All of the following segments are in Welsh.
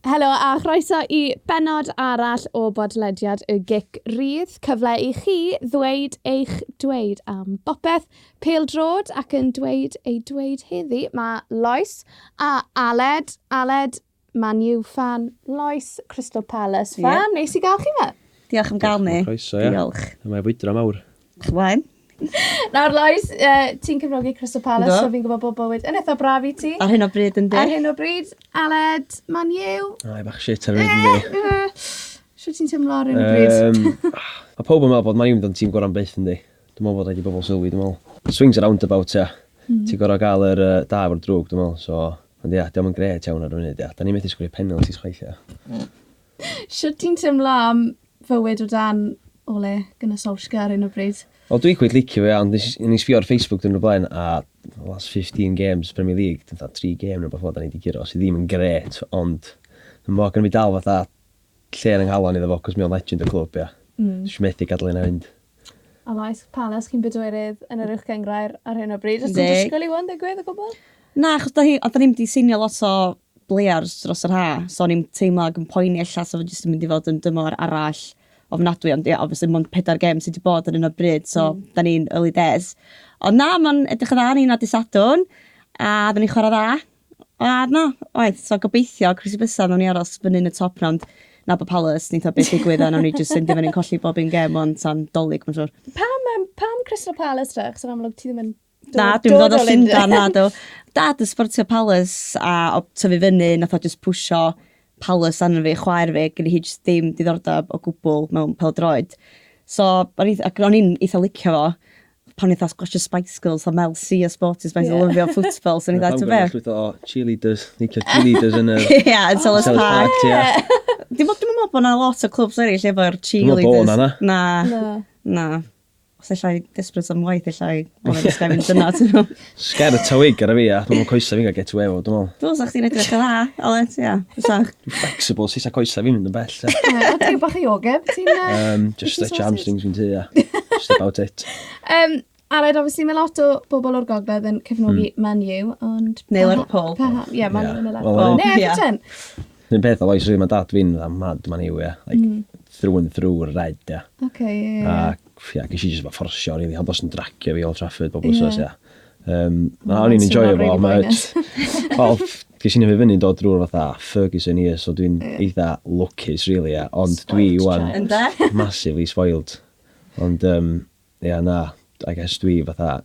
Helo a chroeso i bennod arall o bodlediad y Gic Rydd. Cyfle i chi ddweud eich dweud am bopeth pêl-droed ac yn dweud ei dweud heddi mae Lois a Aled. Aled, Man U fan, Lois, Crystal Palace fan. Yeah. Neis i gael chi 'ma. Diolch am gael ni. Croeso, ia. Diolch. Mae fwydra mawr. Chwain. Nawr, Lois, ti'n cefnogi Crystal Palace, so fi'n gwybod bod bywyd yn eitha braf i ti. Ar hyn o bryd, yndi. Ar hyn o bryd. Aled, Man U. Ai, bach shit ar hyn o bryd. Sut ti'n teimlo ar hyn o bryd? Mae pawb yn meddwl bod Man U yn tîm gorau am byth, yndi. Dwi'n meddwl bod rhaid i bobl sylwi, dwi'n meddwl. Swings and roundabout, ia. Ti'n gorfod gael yr da efo'r drwg, dwi'n meddwl. So, ond ia, dio'm yn grêt iawn ar y funud, ia. Da ni'n methu sgorio penalties chwaith, ia. Sut ti'n teimlo am fywyd o dan Ole Gunnar Solskjaer ar hyn o bryd? Wel, dwi'n cweit licio fe, ond nes i sbio ar Facebook dyn nhw'n blaen, a last 15 games Premier League, dwi'n fatha 3 game neu beth fel da ni wedi guro, sydd ddim yn grêt, ond dwi'n meddwl gen i fi dal fatha lle yn 'y nghalon iddo fo, cos mae o'n legend y clwb, ia. Dwi methu gadael hynna fynd. A maes Palace, chi'n bedwerydd yn yr Uwch Gynghrair ar hyn o bryd. Oes ti'n disgwyl i hwn ddigwydd o gwbl? Na, achos da hi, oedden ni'm 'di seinio lot o players dros yr ha, so o'n i'n teimlo ac yn poeni ella sa fo jyst yn mynd i fod yn dymor arall ofnadwy, ond ie, obviously mond pedair gêm sydd wedi bod ar hyn o bryd, so mm. da ni'n early days. Ond na, mae'n edrych yn dda, ni'n adi Sadwrn, a da ni'n chwarae dda. A na, oedd, so gobeithio, croesi bysedd, nawn ni aros fyny yn y top na, ond na bod Palace, ni'n beth digwydd, a nawn ni jyst fynd i fyny'n colli bob un gem, ond tan Dolig, mae'n siŵr. Pam Crystal Palace te? Achos yn amlwg ti ddim yn Na, dwi'n dod o Llundain, na do. Dad yn supportio Palace a o tyfu fyny, nath o just pwsio Palace arno fi, chwaer fi, gyda hi just ddim diddordeb o gwbl mewn pêl-droed. So, o'n i, ac o'n i'n eitha licio fo, pan o'n i'n eitha Spice Girls a Mel C a Sporty Spice, yeah. Lyfio football, so o'n i'n eitha, be? Llwyth o cheerleaders, licio cheerleaders yn y Ie, yn Selhurst Park. Ie. Dwi'n meddwl bod 'na lot o clwbs eraill efo'r cheerleaders. Dwi'n meddwl bod 'na, na. Na. Na. Os ella i desperate am waith, ella i o'n i'n mynd dyna, ti'n nhw. Sger y tywig ar y fi, a dwi'n meddwl coesau fi'n cael get away efo, dwi'n meddwl. Dwi'n meddwl chdi'n edrych yn dda, Alet, ia. Dwi'n flexible, sy'n coesau fi'n mynd yn bell. O, ti'n bach o yoga, ti'n Just stretch hamstrings fi'n tu, ia. Just about it. Aled, obviously, mae lot o bobl o'r gogledd yn cefnogi Man U, ond Neu Lerpwl. Ie, Man U neu Lerpwl. Neu Everton. Un peth o oes, mae dad fi'n mad Man U, ia. Like, through and through red, ia. Oce, ie. A, ia, ges i just fo fforsio, really, ond os yn dragio fi Old Trafford bob wsos, ia. O'n i'n enjoyo fo, wel, ges i'n fyny dod drwy'r fatha Ferguson years, so dwi'n eitha lwcus, really, ia. Ond dwi, wan, massively spoiled. Ond, ia, na, I guess dwi fatha,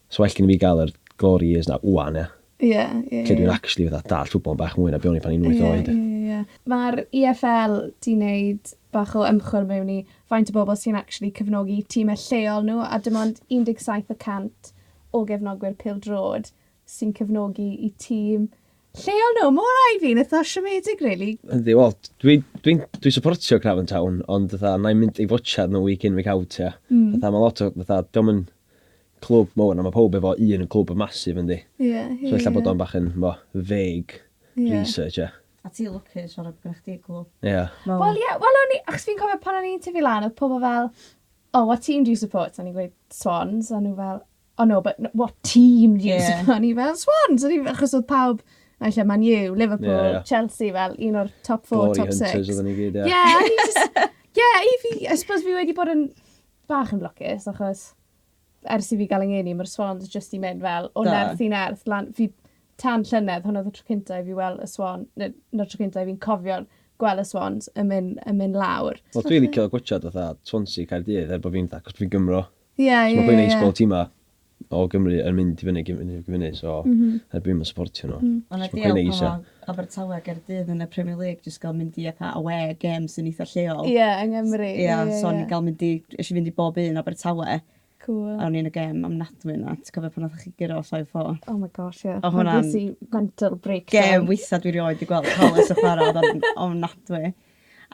so well gen i fi gael yr glory years na wan, ia. Ie. Lle dwi'n actually fatha dallt ffwbol bach mwy na be o'n i pan i'n 8 oed. Ie. Mae'r EFL di wneud bach o ymchwil mewn i faint o bobl sy'n actually cefnogi tîmau lleol nhw, a dim ond 17% o gefnogwyr pêl-droed sy'n cefnogi i tîm lleol nhw. Mae hwnna i fi'n eitha siomedig, really. Yndi, wel, dwi'n dwi, dwi supportio Craven Town, ond fatha, na i'n mynd i watchad nhw week in, week out, ia. Fatha, mae lot o, fatha, dio'm yn clwb mawr, na mae pawb efo un clwb massive, yndi. Ie. So ella bod o'n bach yn, bo, vague research, ia. A ti lwcus o'r gyda chdi glwb. Ie. Wel, ie, wel, o'n i, achos fi'n cofio pan o'n i'n tyfu lan, oedd pobl fel, "Oh, what team do you support?" A o'n i'n gweud, "Swans," a nhw fel, "Oh no, but what team do you support?" A o'n i fel, "Swans," o'n i, achos oedd pawb, naill ai Man U, Liverpool, Ie, ie. Chelsea, fel un o'r top 4, Glory top 6. Hunters oedden ni gyd, ia. Ie, o'n i just, ie, i fi, I suppose fi wedi bod yn bach yn lwcus, achos ers i fi gael yng ngeni, mae'r Swans just i mynd fel o nerth i nerth. Lan, fi, tan llynedd, hwnna oedd y tro cynta i fi weld y Swan, neu na'r tro cynta i fi'n cofio gweld y Swans yn mynd lawr. Wel, dwi'n licio gwatchad fatha Swansea, Caerdydd, er bod fi'n fatha, cos fi'n Gymro. Ie. So mae'n quite neis gweld tîma o Gymru yn mynd i fyny, fyny, fyny, so er dwi'n supportio nhw. Ond So y mae'n quite deal neis, pan ia. mae Abertawe a Gaerdydd yn y Premier League, jyst gael mynd i fatha away games yn eitha lleol. Ie, yng Nghymru. Ie, so o'n i'n gael mynd i, eisiau fynd i bob un Abertawe. Cool. A o'n i'n y gem ofnadwy yna. Ti'n cofio pan oeddech chi guro 5-4? Oh my gosh, ie. O, hwnna'n Ges i mental breakdown. Gem weitha dwi rioed i gweld Palace yn chwarae, oedd o'n ofnadwy.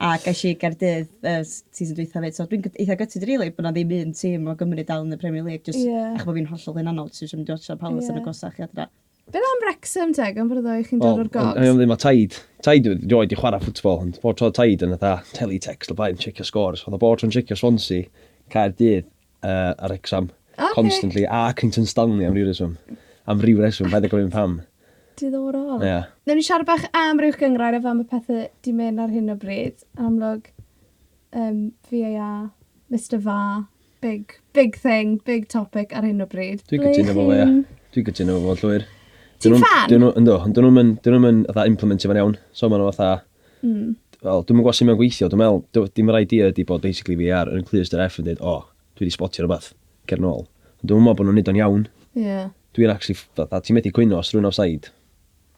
A ges i Gaerdydd season dwytha fyd, so dwi'n eitha gutted really bod na ddim un tîm o Gymru dal yn y Premier League, just achos bod fi'n hollol hunanol, jyst eisiau mynd i watcha Palace yn y gosach i adra. Beth am Wrexham te, gan bod y ddau chi'n dod o'r gogs? O'n i'n mae taid, taid wedi rioed i chwarae ffwtbol, ond bob tro taid yn fatha teletext o blaen, checio scores. Oedd o bob tro'n checio Swansea, Caerdydd, a Wrexham. Constantly. A Accrington Stanley am ryw reswm. Am ryw reswm, paid â gofyn pam. Diddorol. Ie. Yeah. Newn ni siarad bach am rywch gynghrair efo am y pethau di mynd ar hyn o bryd. Amlwg, VAR, Mr VAR, big, big thing, big topic ar hyn o bryd. Dwi'n cytuno efo fo, ie. Dwi'n cytuno efo fo llwyr. Ti'n fan? Dyn nhw, ynddo, ond dyn nhw'n fatha implementio fo'n iawn. So maen nhw fatha, wel, dwi'm yn gwybod sut mae'n gweithio. Dwi'n meddwl, dim yr idea ydi bod basically VAR yn clust yr ref yn dweud, o, dwi wedi spotio rhywbeth, cer nôl. Ond dwi'n meddwl bod nhw'n neud o'n iawn. Dwi'n actually, fatha, ti'n methu cwyno os rhywun offside.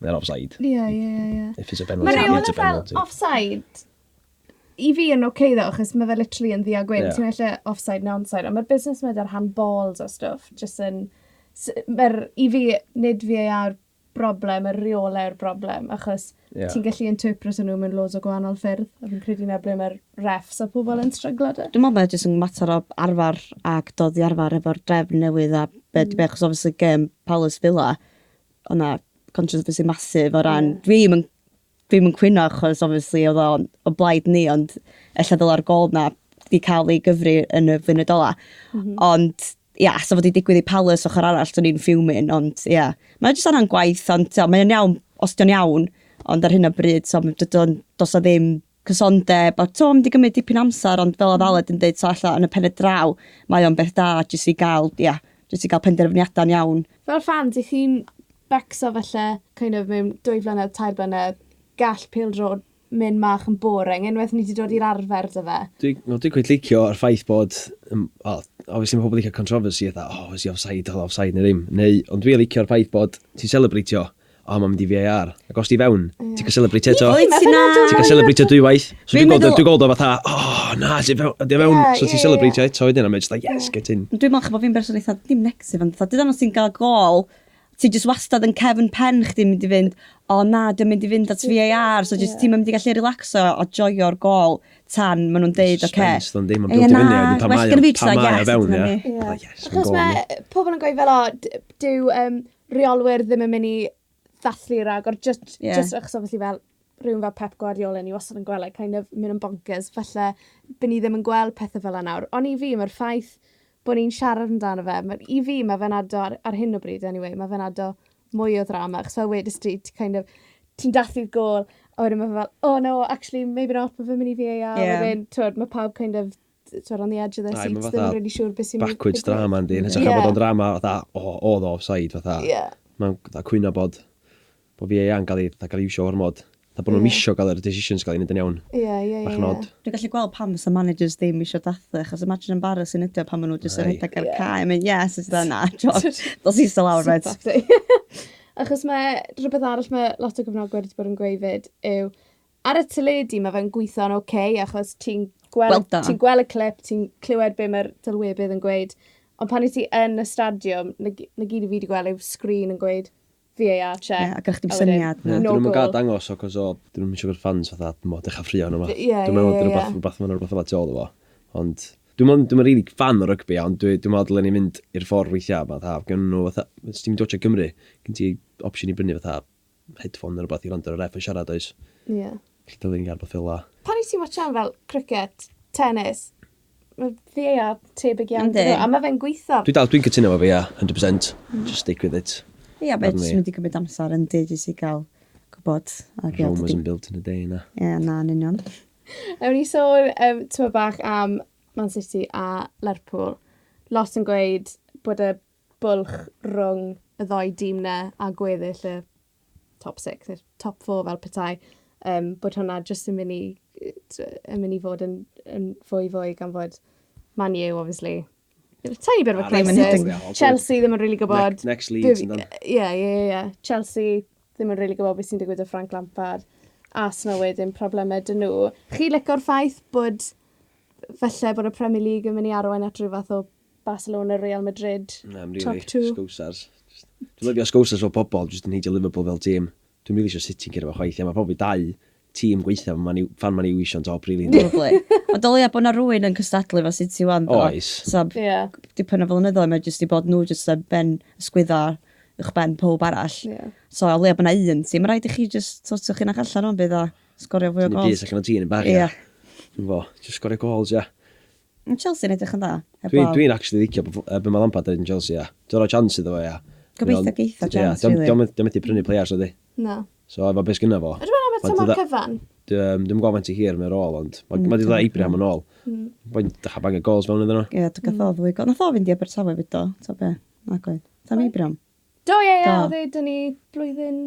They're offside. Ie. If it's a penalty, Mae it's reolau a fel penalty. offside, i fi yn okay though, achos mae fe literally yn ddu a gwyn. Ti'n gallu offside neu onside, ond mae'r busnes yma da'r handballs a stwff, just yn... Mae'r, i fi, nid VAR broblem, y reolau yw'r broblem, achos ti'n gallu interpret nhw mewn loads o gwahanol ffyrdd, a fi'n credu na ble mae'r refs a pobl yn stryglo 'da. Dwi'n meddwl mae jyst yn mater o arfer ac dod i arfer efo'r drefn newydd a be di be, achos obviously gêm Palace Villa, o'na controversy massive o ran, dwi'm yn cwyno achos obviously oedd o o blaid ni, ond ella ddyla'r gol na di cael ei gyfri yn y funud ola. Ond, ia, sa fod i digwydd i Palace ochr arall, o'n i'n fuming, ond, ia. Mae'n jyst angen gwaith, ond ia, mae'n iawn, os dio'n iawn, ond ar hyn o bryd, so, does o ddim cysondeb, a to, mae'n di gymryd dipyn amser, ond fel oedd Aled yn dweud, so allan yn y pen y draw, mae o'n beth da, jyst i gael, ia, jyst i gael penderfyniadau'n iawn. Fel fans, i chi'n becso falle, kind of mewn 2 flynedd, 3 blynedd, gall pêl-droed mynd mach yn boring, unwaith ni wedi dod i'r arfer 'da fe. Dwi'n no, dwi quite licio'r ffaith bod, well, obviously mae pobl licio controversy, fatha, oh, is he offside, oh, offside neu ddim. Neu, ond dwi'n licio'r ffaith bod ti'n celebratio, oh, mae'n mynd i VAR. Ac os di fewn, ti'n cael celebratio eto. Wyt ti na? Ti'n cael celebratio dwywaith. So Fi'n dwi'n gweld, dwi'n gweld o fatha, oh, na, di fewn, di fewn. Ie, So ti'n ie, celebratio eto wedyn, a mae'n just like, yes, get in. Dwi'n meddwl bod fi'n berson eitha, dim negatif, ond fatha, dydan os ti'n gael gol, ti just wastad yn cefn pen chdi mynd i fynd, o na, dwi'n mynd i fynd at VAR, so just ti'n mynd i gallu relaxo a joio'r gol tan maen nhw'n deud, oce. Suspense, ond ddim, mae'n Ie, build i na, fyny, a wedyn pan well mae gynna o, fi just pan like, mae o yes, fewn, dyna ie. ni. Ie. Fatha, yes, mae'n Achos gol. mae pobl yn gweud fel, o, dyw reolwyr ddim yn mynd i ddathlu ragor, just, just achos obviously fel rhywun fel Pep Guardiola ni wastad yn gweld, like, kind of mynd yn bonkers, falle by ni ddim yn gweld pethau fel yna nawr. Ond i fi, mae'r ffaith bod ni'n siarad amdano fe, i fi mae fe'n ado, ar hyn o bryd anyway, mae fe'n ado mwy o ddrama, achos fel wedys ti, ti kind of, ti'n dathlu'r gol, a wedyn mae fe fel, oh no, actually, maybe not, mae fe'n mynd i VAR, wedyn, twyd, mae pawb kind of, twyd, on the edge of their Aye, seats, ma' ddim fatha yn really siŵr beth sy'n mynd i Backwards ddigwydd. drama, yndi. Yn hytrach na bod o'n drama, fatha, o, oedd o offside, fatha. Mae'n fatha cwyno bod VAR yn gael ei, fatha, gael ei iwsio ormod. Fatha bod nhw'n misio gael yr decisions gael ei wneud yn iawn. Ie, ie, ie. Bach yn odd. Dwi'n gallu gweld pam fysa managers ddim eisiau dathlu, achos imagine embarrassing ydy o pan maen nhw jyst yn Aye. rhedeg ar y cae. I mean, yes, it's done, na, George, dos i lawr, Sit red. back day. Achos mae rhywbeth arall mae lot o gefnogwyr wedi bod yn gweud fyd yw ar y teledu mae fe'n gweithio'n oce okay, achos ti'n gweld, Gweld o. ti'n gweld y clip, ti'n clywed be mae'r dylwebydd yn gweud. Ond pan i ti yn y stadiwm, na gyd i fi wedi gweld yw sgrin yn gweud VAR check. Ie, a gyda chdi'm a wedyn syniad, na. Ie, no Dyn nhw'n goal. gael dangos o, cos o, dyn nhw'n eisiau gweld fans fatha, mo, dechrau ffrio nhw. Ie, Dwi'n meddwl ie, dyn rhywbeth, ie. rhywbeth, mae'n rhywbeth fel tu ôl o fo. Ond dwi'n meddwl, dwi'n really fan o rygbi, ond dwi'n meddwl dylen ni mynd i'r ffordd weithiau, fatha, gen nhw, fatha, os ti'n mynd i watcha Gymru, gen ti opsiwn i brynu fatha headphone neu rhywbeth i wrando ar y ref yn siarad oes. Ie. Felly dylen ni gael rhywbeth fel la. Pan i ti'n watchan fel cricket, tennis, mae VAR tebyg iawn. Yndi. Dyn nhw, a mae fe'n gweithio. Dwi'n dal, dwi'n cytuno efo fi, ia, 100%. Just stick with it. Ie, mae Barn jyst fi. mynd i gymryd amser yn di, jyst i gael gwybod. Ac ie, Rome wasn't built in a day, na. Ie, na, yn union. Ewn ni sôn tyma bach am Man City a Lerpwl. Lot yn gweud bod y bwlch rhwng y ddoi dîm na a gweddill y top 6, neu'r top 4 fel petai, bod hwnna jyst yn mynd i fod yn fwy fwy gan fod Man U, obviously, tiny bit of a Ah, ddim yn crisis. hitting. Chelsea ddim yn really gwybod. Next Leeds, yndan. Ie. Chelsea ddim yn really gwybod beth sy'n digwydd â Frank Lampard. Arsenal wedyn, problemau dyn nhw. Chi licio'r ffaith bod falle bod y Premier League yn mynd i arwain at rhyw fath o Barcelona, Real Madrid, Na, I'm top really, two? Scousers. Dwi'n lyfio Scousers fel pobol, jyst yn heidio Liverpool fel tîm. Dwi'n really eisiau City yn cyrraedd fo chwaith. Ie, mae probably dau tîm gweithio fan Man U eisiau'n top, really. ynddo? Probably. Ond o leia bod na rhywun yn cystadlu efo City wan. ddo. Oes. So, dipyn o flynyddoedd, mae jyst i bod nhw jyst yn ben ysgwyddo uwch ben pob arall. So, o leia bod na un tîm. Mae rhaid i chi jyst sortio chi'n allan o'n bydd a sgorio fwy o Ti'n gols. bys allan o tîm yn bach, Ie. ie. Dwi'n fo, just sgorio goals, ie. Mae Chelsea yn edrych yn dda. Dwi'n dwi actually licio be mae Lampard yn Chelsea, ie. Dwi'n rhoi chance iddo fo, ie. Gobeithio geith o chance, really. Diolch yn methu prynu players, ydy. Na. So, efo beth sgynna fo. Ydw i'n am y tymor cyfan? Dwi'n gwybod faint i hir mae'r ôl, ond mae wedi dod Abraham yn ôl. Mae'n dechrau bangio goals fewn iddyn nhw. Ie, dwi'n gath o ddwy gol. Nath o fynd i Abertawe fyd do, ta be? Nag oedd. Tam Abraham. Do, ie, ie, Do. oedd e, dyn ni blwyddyn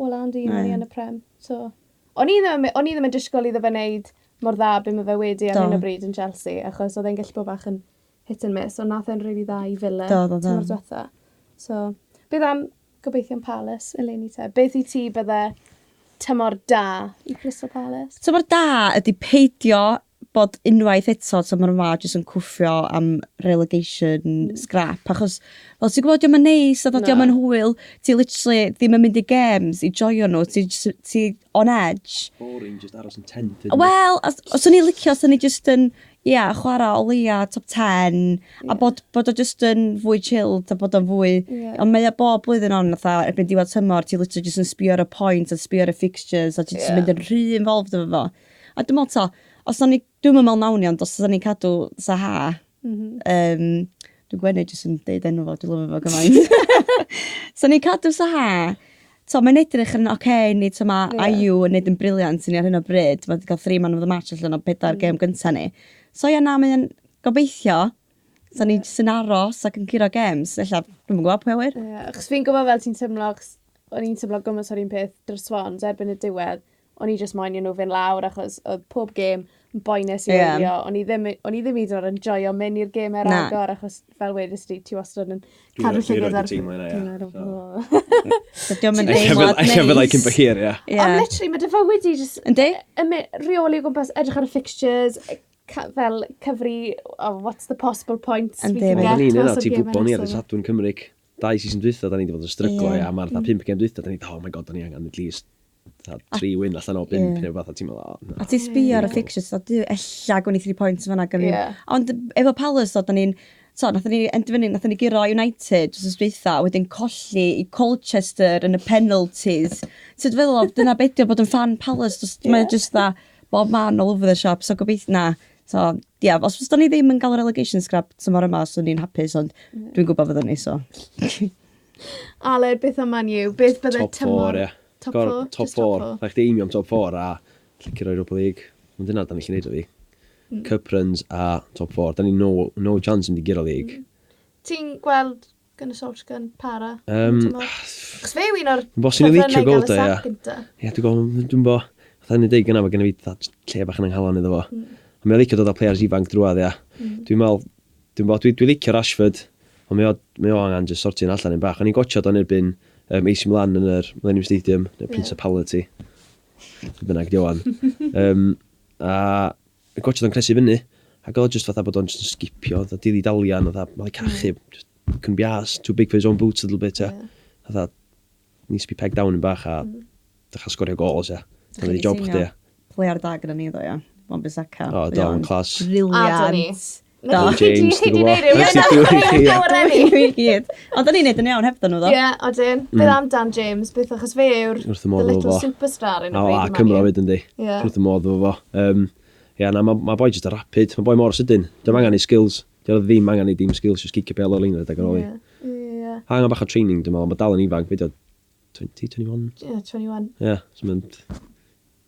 ola ond un, o'n i Ie. yn y Prem. So, o'n i ddim, o'n i ddim yn disgwyl iddo fe wneud mor dda be mae fe wedi ar Do. hyn o bryd yn Chelsea, achos oedd e'n gallu bod bach yn hit and miss, ond nath e'n rili dda i Villa Do, do, do. tymor diwetha. So, beth am gobeithio'n Palace eleni te? Beth i ti bydde tymor da i Crystal Palace? Tymor da ydy peidio bod unwaith eto tymor yma jyst yn cwffio am relegation scrap, achos fel ti'n gwybod, dio'm yn neis, a Na. dio'm yn hwyl, ti literally ddim yn mynd i games i joio nhw, ti, ti on edge. Boring, just aros yn tent. Wel, os o'n i licio, os o'n i just yn, ie, yeah, chwarae o leia top 10, a bod o just yn fwy chilled, a bod o'n fwy. Ie. Ond mae o bob blwyddyn on, fatha, erbyn diwedd tymor, ti literally just yn sbio ar y points, a sbio ar y fixtures, a ti just Ie. yn mynd yn rhy involved efo fo. A dwi'n meddwl, to, os o'n i, dwi'n meddwl nawn ni, ond os o'n i'n cadw Zaha, dwi'n gwenu jyst yn deud enw fo, dwi'n lyfio fo gymaint. So ni'n cadw Zaha, so mae'n edrych yn oce, okay, ni, to mae Ie. Ayew yn neud yn brilliant i ni ar hyn o bryd, mae wedi cael 3 man of the match allan o pedair gêm gynta ni. So ia na, mae'n gobeithio, so ni jyst yn aros ac yn curo games, ella, dwi'm yn gwybod pwy a wyr. Ie, achos fi'n gwybod fel ti'n teimlo, achos o'n i'n teimlo gymaint o'r un peth dros Swans erbyn y diwedd, o'n i just moyn i nhw fynd lawr achos oedd pob gêm yn boenus i wylio. O'n i ddim hyd yn oed yn joio mynd i'r gêm er Na. agor achos fel wedys di, ti wastad yn Dwi cadw dwi llygad roed ar. i teimlo yna, ie, So, dio'm yn Ella deimlad ella fyddai cyn neis. bo hir, ie. Ie. Ond literally, mae dy fywyd i just Yndi? yn rheoli o gwmpas, edrych ar y fixtures, fel cyfri, oh, what's the possible points we Yndi, can mae- get Oedden ni'n yna, mas o'r ti'n gêm gwybod ni ar y nesaf. Sadwrn Cymrig. Dau season dwytha, da ni wedi bod yn stryglo, ia, mae'r 5 gêm dwytha, da ni, oh my god, da ni angen at least 3 win allan o 5 neu rhywbeth, a ti'n meddwl, oh, na. A ti'n sbio ar y fixtures, a dwi, ella gwn i 3 points fan'na. Gawn ni. Ond efo Palace, o, da ni'n... So, nathon ni enderfynu, nathon ni guro United dros y dwytha, a wedyn colli i Colchester yn y penalties. So, dwi'n feddwl, o, dyna beth yw bod yn fan Palace, just, mae just dda, bob man all over the shop, so gobeithio na. So, ie, yeah, os da ni ddim yn gael y relegation scrap tymor yma, so ni'n hapus, ond dwi'n gwybod fyddwn ni, so. Aled, beth am Man U? Beth bydde Top tymor? 4, ie. Top Gor- 4? Top Just top 4. four. Rhaid chdi aimio am top 4 a lle Europa League. Ond dyna da ni'n gallu neud o fi. Cup runs a top 4. Da ni no chance yn di guro league. Ti'n gweld Gunnar Solskjaer yn para? Tymor? Achos fe yw un o'r Bos i'n licio ffefrynnau gael gweld y o, sac ie. gynta. Ie, dwi'n gwybod, dwi'n bo, fatha ni'n deud gynna, mae genna fi fatha lle bach yn yng nghalon iddo fo. Ond mae'n licio dod â players ifanc drwadd, ia. Dwi'n meddwl, dwi'n bo, dwi licio Rashford, ond mae o angen just sortio'n allan yn bach. O'n i'n gotio do'n erbyn AC Milan yn yr Millennium Stadium, neu Principality, be bynnag di owan. A gotio do'n cresu fyny, ac oedd o just fatha bod o'n just yn skipio, fatha dilly dalian, fatha, mae'n cachu, just couldn't be arsed, too big for his own boots a little bit, ia. Fatha, needs to be pegged down yn bach a dechrau sgorio goals, ia. Dyna di job chdi, ia. Player da gyda ni, ddo, ia. Wan-Bissaka. O, do, yn class. Brilliant. A do ni. Do. James, Chi dwi'n di gwbod. neud Ie, na, rhywun ie. gorau ni. Dwi gyd. Ond da ni'n neud yn iawn hebddo nhw, ddo. Ie, odyn. Beth am Dan James? Beth achos fe yw'r Wrth y modd the efo little fo. superstar yn y O, bryd a i Man Cymro U. fyd yndi. Ie. Wrth y modd efo fo. Ie, na, ma boi just a rapid. Mae boi mor sydyn. Dim angen ei skills. Dio ddim angen ei dim skills, just cicio bel o'r lein rhedeg ar ôl i. Ie, ie. Angen bach o training, dwi'n meddwl. Mae dal yn ifanc, fyd o 20, 21. Ie, 21. Ie, so mae'n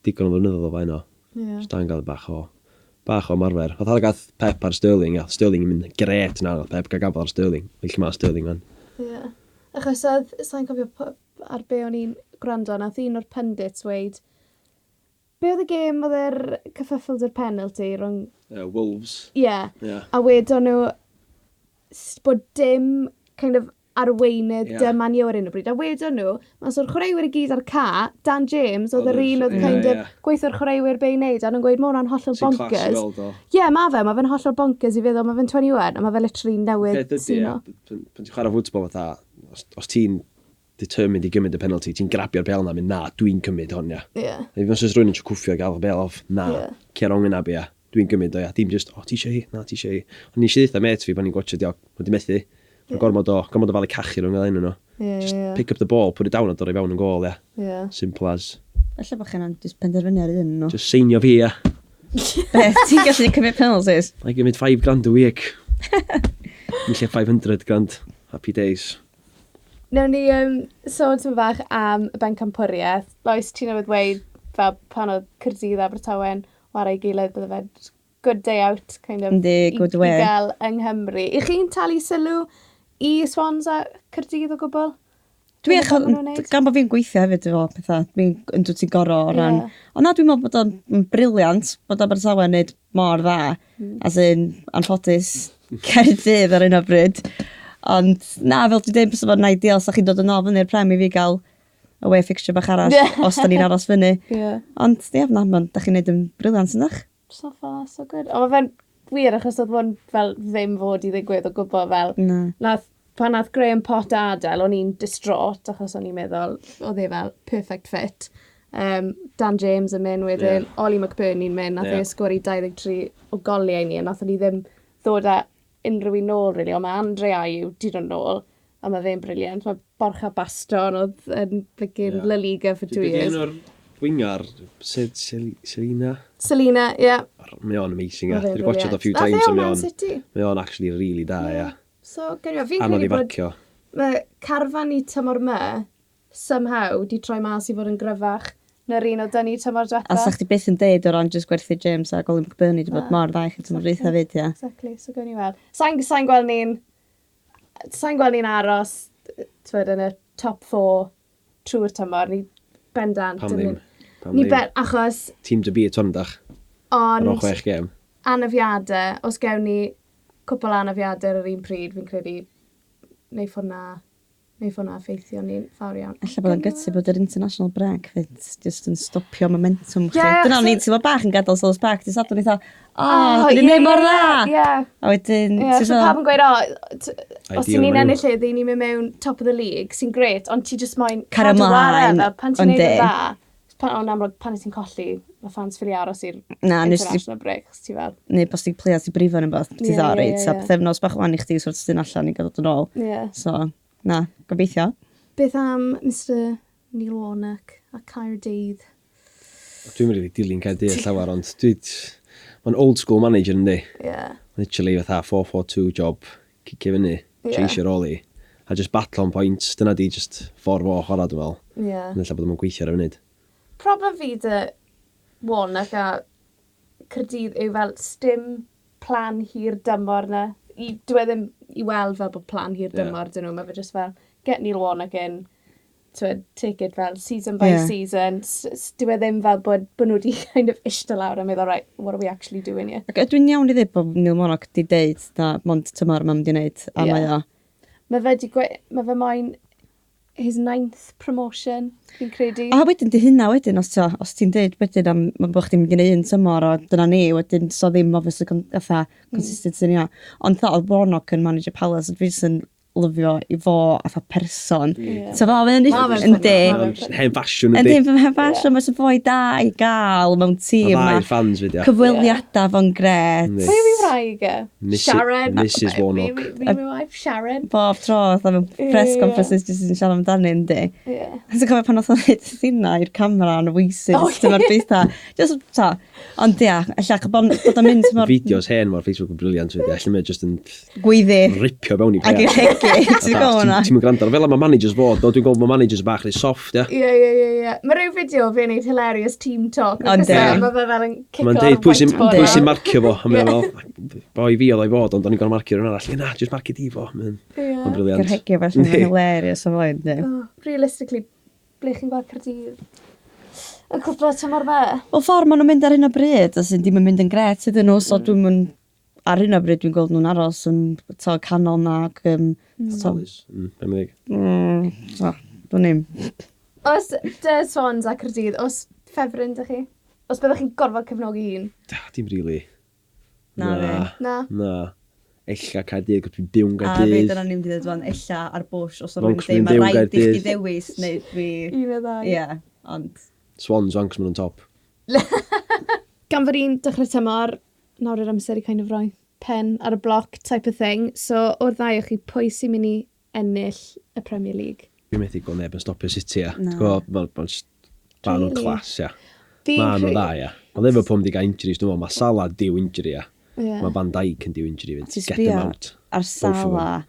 digon o flynyddoedd o fain o. Ie. Just angen gael bach o ymarfer. Fatha gath Pep ar Sterling, ia. Sterling yn mynd gret na, nath Pep gael gafel ar Sterling. Felly mae Sterling fan. Ie. Achos oedd, sa'n cofio ar be o'n i'n gwrando, nath un o'r pundits weid, be oedd y gêm oedd yr cyffyffled yr penalty rhwng... Wolves. Ie. Yeah. Ie. A wedon nhw bod dim kind of arweinydd yeah. Ie. dy Man U ar un o bryd. A wedon nhw, mas o'r chwaraewyr i gyd ar ca, Dan James oedd Oedd yr yr- un oedd ie, kind of ie. gweithio'r chwaraewyr be i wneud, a nhw'n gweud, mae hwnna'n hollol Sy'n class i bonkers. weld o. Ie, yeah, mae fe'n hollol bonkers i feddwl, mae fe'n 21, a mae fe literally newydd Peth ydi, sino. ie, pan ti'n chwarae fwtbol fatha, os ti'n determined i gymryd y penalty, ti'n grabio'r bel na, mynd, na, dwi'n cymryd hon, ia. Ie. Neu os oes rhywun yn trio cwffio gael y bel off, na, Ie. cer ong yna, bia, dwi'n gymryd o, ia. Dim just, o, ti eisiau hi? Na, ti eisiau hi. Ond nes i ddeutha mate fi pan i'n gwatchio, diolch, wedi methu. Mae gormod o falu cachu rhwng y nhw. Ie, Just ie, pick up the ball, put it down a dod i fewn yn gôl, ia. ie. Simple as. Falle bod chi'n just penderfynu ar un nhw. Just seinio fi, ia. Beth, ti'n gallu cymryd penalties? I gymryd 5 grand a week. Yn lle 500 grand. Happy days. Nawn ni sôn tipyn bach am y bencampwriaeth. Lois, ti newydd weud fel pan oedd Caerdydd a Abertawe'n whare ei gilydd, bydde fe good day out, kind of. Yndi, good away. I gael yng Nghymru. I chi'n talu sylw i Swans a Caerdydd o gwbl? Dwi achos, gan bod fi'n gweithio hefyd efo pethau, dwi'n yn dwi ti'n goro o ran... Yeah. Ond na, dwi'n meddwl bod o'n brilliant bod Abertawe yn neud mor dda, as in, anffodus, Caerdydd ar un o bryd. Ond na, fel dwi'n dweud, bysa fo'n ideal, sa chi'n dod yn ôl fyny'r Prem i fi gael away fixture bach arall, os da ni'n aros fyny. Ond, ie, na, man, da chi'n neud yn brilliant yndach? So far, so good. Ond mae fe'n wir, achos oedd hwn fel ddim fod i ddigwydd o gwbl fel... Na. Nath, pan nath Graham Potter adael, o'n i'n distraught, achos o'n i'n meddwl, oedd e fel perfect fit. Dan James yn mynd wedyn, Ollie McBurney'n mynd, nath e sgori 23 o goliau ni, a nath ni ddim ddod â unrhyw un nôl, really, ond mae Andre Ayew di dod nôl, a mae fe'n brilliant. Mae Borja Baston oedd yn blinking La Liga for 2 years. Dwi'n o'r winger, Celina? Celina, ie. Yeah. Mae o'n amazing, Ma' ia. fe'n Dwi'n watched a few brilliant. times, Nath e a o mae Man o'n City. Mae o'n actually really da, ia. So, gen i, fi'n Anodd i credu bod farcio. mae carfan ni tymor 'ma, somehow, di troi mas i fod yn gryfach na'r un o dyn ni tymor diwetha. A sa chdi byth yn deud o ran just gwerthu James a Ollie McBurney di bod Na. mor dda i chi tymor dwytha fyd, ia. Exactly, so gawn ni weld. Sa'n gweld ni'n aros, t'wod, yn y top 4 trwy'r tymor, ni bendant. Pam yn ddim? Pam Ni ddim? ben, achos, Team to beat hwn, dach. Ar ôl ond 6 gêm. anafiadau, os gewn ni cwpl anafiadau ar yr un pryd, fi'n credu, neith hwnna effeithio ni'n fawr iawn. Ella bod o'n gytu bod yr international break fyd just yn stopio momentum chi. Ie, Dyna o'n achos- i'n teimlo bach yn gadael Selhurst Park. Dydd Sadwrn eitha, o, Oh, dyn ni'n neud mor dda. Ie, A wedyn, ie. ti'n So meddwl- pawb yn gweud, o, os Ideal ti'n ni'n ma' ennill heddi, ni'n mynd mewn top of the league, sy'n great, ond ti just moyn Cario cadw ar e, ymlaen, fel pan ti'n neud yn yndi. dda, pan, ond amlwg, pan ti'n colli, mae fans ffili aros i'r Na, nes ti- international breaks, ti fel. Neu bos ti'n players i brifo neu beth, ti Ie, dda, ie, reit, ie, a ie. pythefnos bach wan i chdi sort of dyn allan i gael dod yn ôl. Ie. So, na, gobeithio. Beth am Mr Neil Warnock a Caerdydd? Dwi'n rili dilyn Caerdydd llawer, ond dwi... Mae'n old school manager yndi. Ie. Literally fatha 4-4-2 job, cicio fyny, Ie. chase your ôl i. A just battle on points, dyna di just ffordd fo chwarae, dwi'n meddwl. Ie. Ond ella bod nhw'n gweithio ar y funud. Problem fi dy Warnock a Caerdydd yw fel stim plan hir dymor na. I, dwi e ddim i weld fel bod plan hir dymor dyn nhw. Mae fe just fel, get Neil Warnock in, t'wod, take it fel season by season. Dwi e ddim fel bod nhw wedi kind of ishte lawr a meddwl, "Right, what are we actually doing here?" Ac ydw i'n iawn i ddweud bod Neil Warnock di deud na mond tymor yma mynd i wneud, a mae o. Mae fe di gwe... Mae fe moyn his ninth promotion, fi'n credu. A wedyn di hynna wedyn, os ti'n deud wedyn am ma' bod chdi'n mynd i wneud un tymor o dyna ni, wedyn so ddim obviously fatha consistency ni o. Ond fatha oedd Warnock yn manager Palace, a dwi jyst yn lyfio i fo fatha person. So fel, mae'n Ma' fe'n yndi. ffynnu, ma' fe'n Hen ffasiwn Yndi, yndi. mae'n ffasiwn, mae'n fwy da i gael mewn tîm. Mae dda ma' i'r fans fyd, ia. Cyfweliadau fo'n gret. Yndi. Pwy yw ei wraig e? Sharon. Mrs Warnock. Fi my wife, Sharon. Bob tro, fatha mewn press conferences, jyst yn siarad amdani, yndi. Ie. Ti'n cofio pan oedd o'n neud thina i'r camera yn Oasis, Oh, oh, dyma'r bethau. Just, ta, ond ia, ella bod o'n mynd mor Fideos hen mae'r Facebook yn brilliant fyd, ia. Lle mae just yn gweiddi ripio mewn i ac i player. rhegu, ti'n gwybod hwnna? Ti'n mynd gwrando. Fel am y managers fod, do, dwi'n gweld mae managers bach rhy soft, ia. Ie. Mae rhyw fideo fe'n neud hilarious team talk. Ond, Ond ie. Mae fe fel yn cico Mae'n deud, pwy sy'n whiteboard. pwy sy'n marcio fo? A mae'n fel, boi fi oedd o'i fod, ond o'n i'n gorfod marcio rhywun arall. Ie, na, just marcio di fo. Mae'n Ie. brilliant. Rhegu felly, mae'n hilarious o flaen, di. Oh, realistically, ble chi'n gweld Caerdydd yn cwpla tymor fe? Wel, ffordd maen nhw'n mynd ar hyn o bryd, as in, dim yn mynd yn gret iddyn nhw, so dwi'n mynd, ar hyn o bryd dwi'n gweld nhw'n aros yn to, canol na, ac, so, Palace. Be mae'n dweud? so, dwi'n ddim. Os dy Swans a Caerdydd, os ffefryn dych chi? Os byddwch chi'n gorfod cefnogi un? Da, dim really. Na fi. Na. Na. Ella Caerdydd, cos dwi'n byw'n A fi, Caerdydd. dyna ni'n mynd i ddweud fan, ella ar bush, os o'n Fonc, rhywun dweud, dwi'n mae byw rhaid i chdi Gaerdydd. ddewis, neu dwi... Un o ddau. Ie, ond... Swans, wan, cos maen nhw'n top. Gan fod un dechrau tymor, nawr yr amser i kind of roi pen ar y bloc type of thing. So, o'r ddau o chi, pwy sy'n mynd i ennill y Premier League? Dwi'n methu gweld neb yn stopio City, ia. Na. Ti'n gwybod, ma' nhw'n Really? class, ia. Fi'n Ma' nhw'n credu- dda, ia. Mae Liverpool wedi cael injuries, dwi'n meddwl, mae Salah diw injury, ia. Ie. Mae Van Dijk yn diw injury fyd. Ti'n Get them sbio out. ar Both of them. Salah,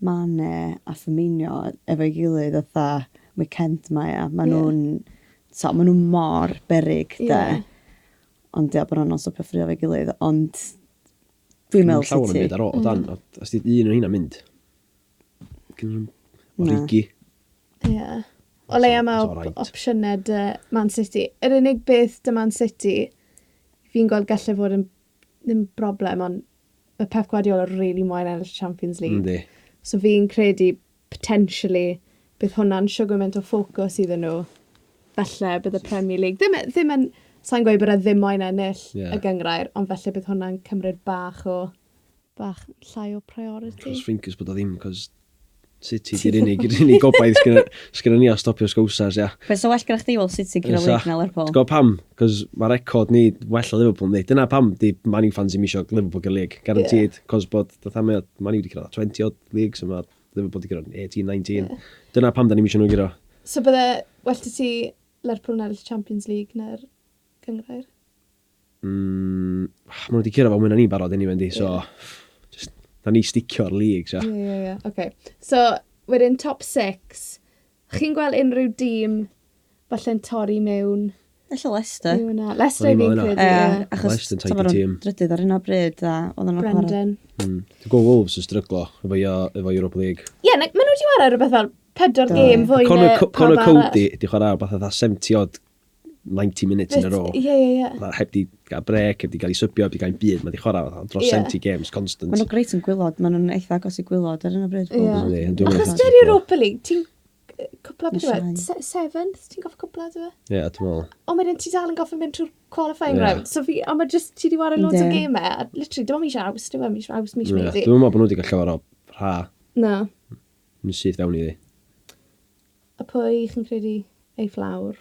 Mane a Firmino efo'i gilydd fatha weekend ma ia. Ma' nhw'n so, ma' nhw mor beryg de. Ond ia, bod nhw'n stopio ffrio efo'i gilydd, ond dwi'n meddwl Llawer yn City. byd ar ôl, o dan, os di un o hynna mynd, gynnon nhw'm Na. Origi. Ie. O leia mae It's alright. opsiynau dy Man City. Yr unig beth dy Man City, fi'n gweld gallai fod yn ddim broblem, ond mae Pep Guardiola really moyn ennill Champions League. Yndi. So fi'n credu, potentially, bydd hwnna'n siwgr o ffocws iddyn nhw. Falle bydd y Premier League. Ddim, ddim yn, sa'n gweud bod e ddim moyn ennill y gynghrair, ond falle bydd hwnna'n cymryd bach llai o priority. Cross fingers bod o ddim, cos City di'r unig gobaith sgynna ni o stopio Scousers, ia. Be so well gyda chdi wel City gyda Fysa. League na Lerpwl? Ti'n gwybod pam? Cos mae record ni well o Liverpool ni. Dyna pam di Man U fans ddim isio Liverpool gyda league. Guaranteed. Yeah. Cos bod, fatha mae Man U wedi cyrraedd 20 odd leagues, a mae Liverpool wedi cyrraedd 18, 19. Dyna pam da ni'n isio nhw gyda. So bydde well 'da ti Lerpwl yn ennill Champions League na'r gynghrair? Maen nhw wedi cyrraedd fel mwy na ni'n barod anyway, yndi, so just, na ni sticio'r leagues, ia. Ie. Okay. So, wedyn top 6. Chi'n gweld unrhyw dîm falle'n torri mewn? Ella Leicester. Yw hwnna. Leicester O'n i'n fi'n meddwl credu, Ie, ie. achos Leicester ta, tidy ma' nhw'n team. drydydd ar hyn o bryd a oedden nhw'n chwarae. Brendan. Dwi'n gweld Wolves yn stryglo efo Europa League. Ie, yeah, maen nhw wedi chwarae rhywbeth fel pedwar Do. gêm fwy na Conor, pawb Conor arall. Cody di chwarae rhywbeth fatha 70 odd 90 minutes in a row. Ie. Fatha heb di gael break, heb di gael ei sybio, heb di gael byd. Mae di chwarae fatha dros Ie. 70 games constant. Maen nhw'n greit yn gwylod, maen nhw'n eitha agos i gwylod ar hyn o bryd. Ie. Wolves. Yndi, ond dwi'n Achos meddwl- dy'r Europa League, ti'n cwpla beth yw e? Llai. Seventh? Ti'n goffa cwpla, dwi e? Ie, dwi'n meddwl. Ond wedyn ti dal yn goffa mynd trwy'r qualifying round. So fi, ond mae just, ti di wario loads o Yndi. gemau, a literally, dim ond mis Awst, dim ond mis Awst, mis Ie, Medi. Dwi'n meddwl bod nhw wedi cael llawer o rha Na. yn syth fewn iddi. A pwy chi'n credu ei fflawr?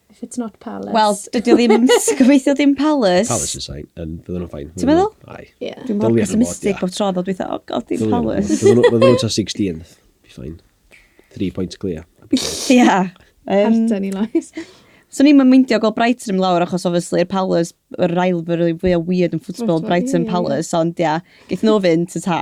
If it's not Palace. Wel, dydy o ddim, gobeithio dim Palace. Palace is fine, yn fydden nhw'n fine. Ti'n meddwl? Ai. Yeah. Dwi'n mor Dylia nhw fod, pessimistic ie. bob tro ddod dweud, oh god, dim Dylia nhw fod. Palace. Fydden nhw'n ta 16th. Be fine. 3 points clear. Ie. Carton i loes. So ni'n meindio gweld Brighton yn lawr achos obviously yr Palace, yr rivalry fwy o weird yn football, Football, Brighton ie, ie. Palace, ond ia, geith nhw fynd ta ta.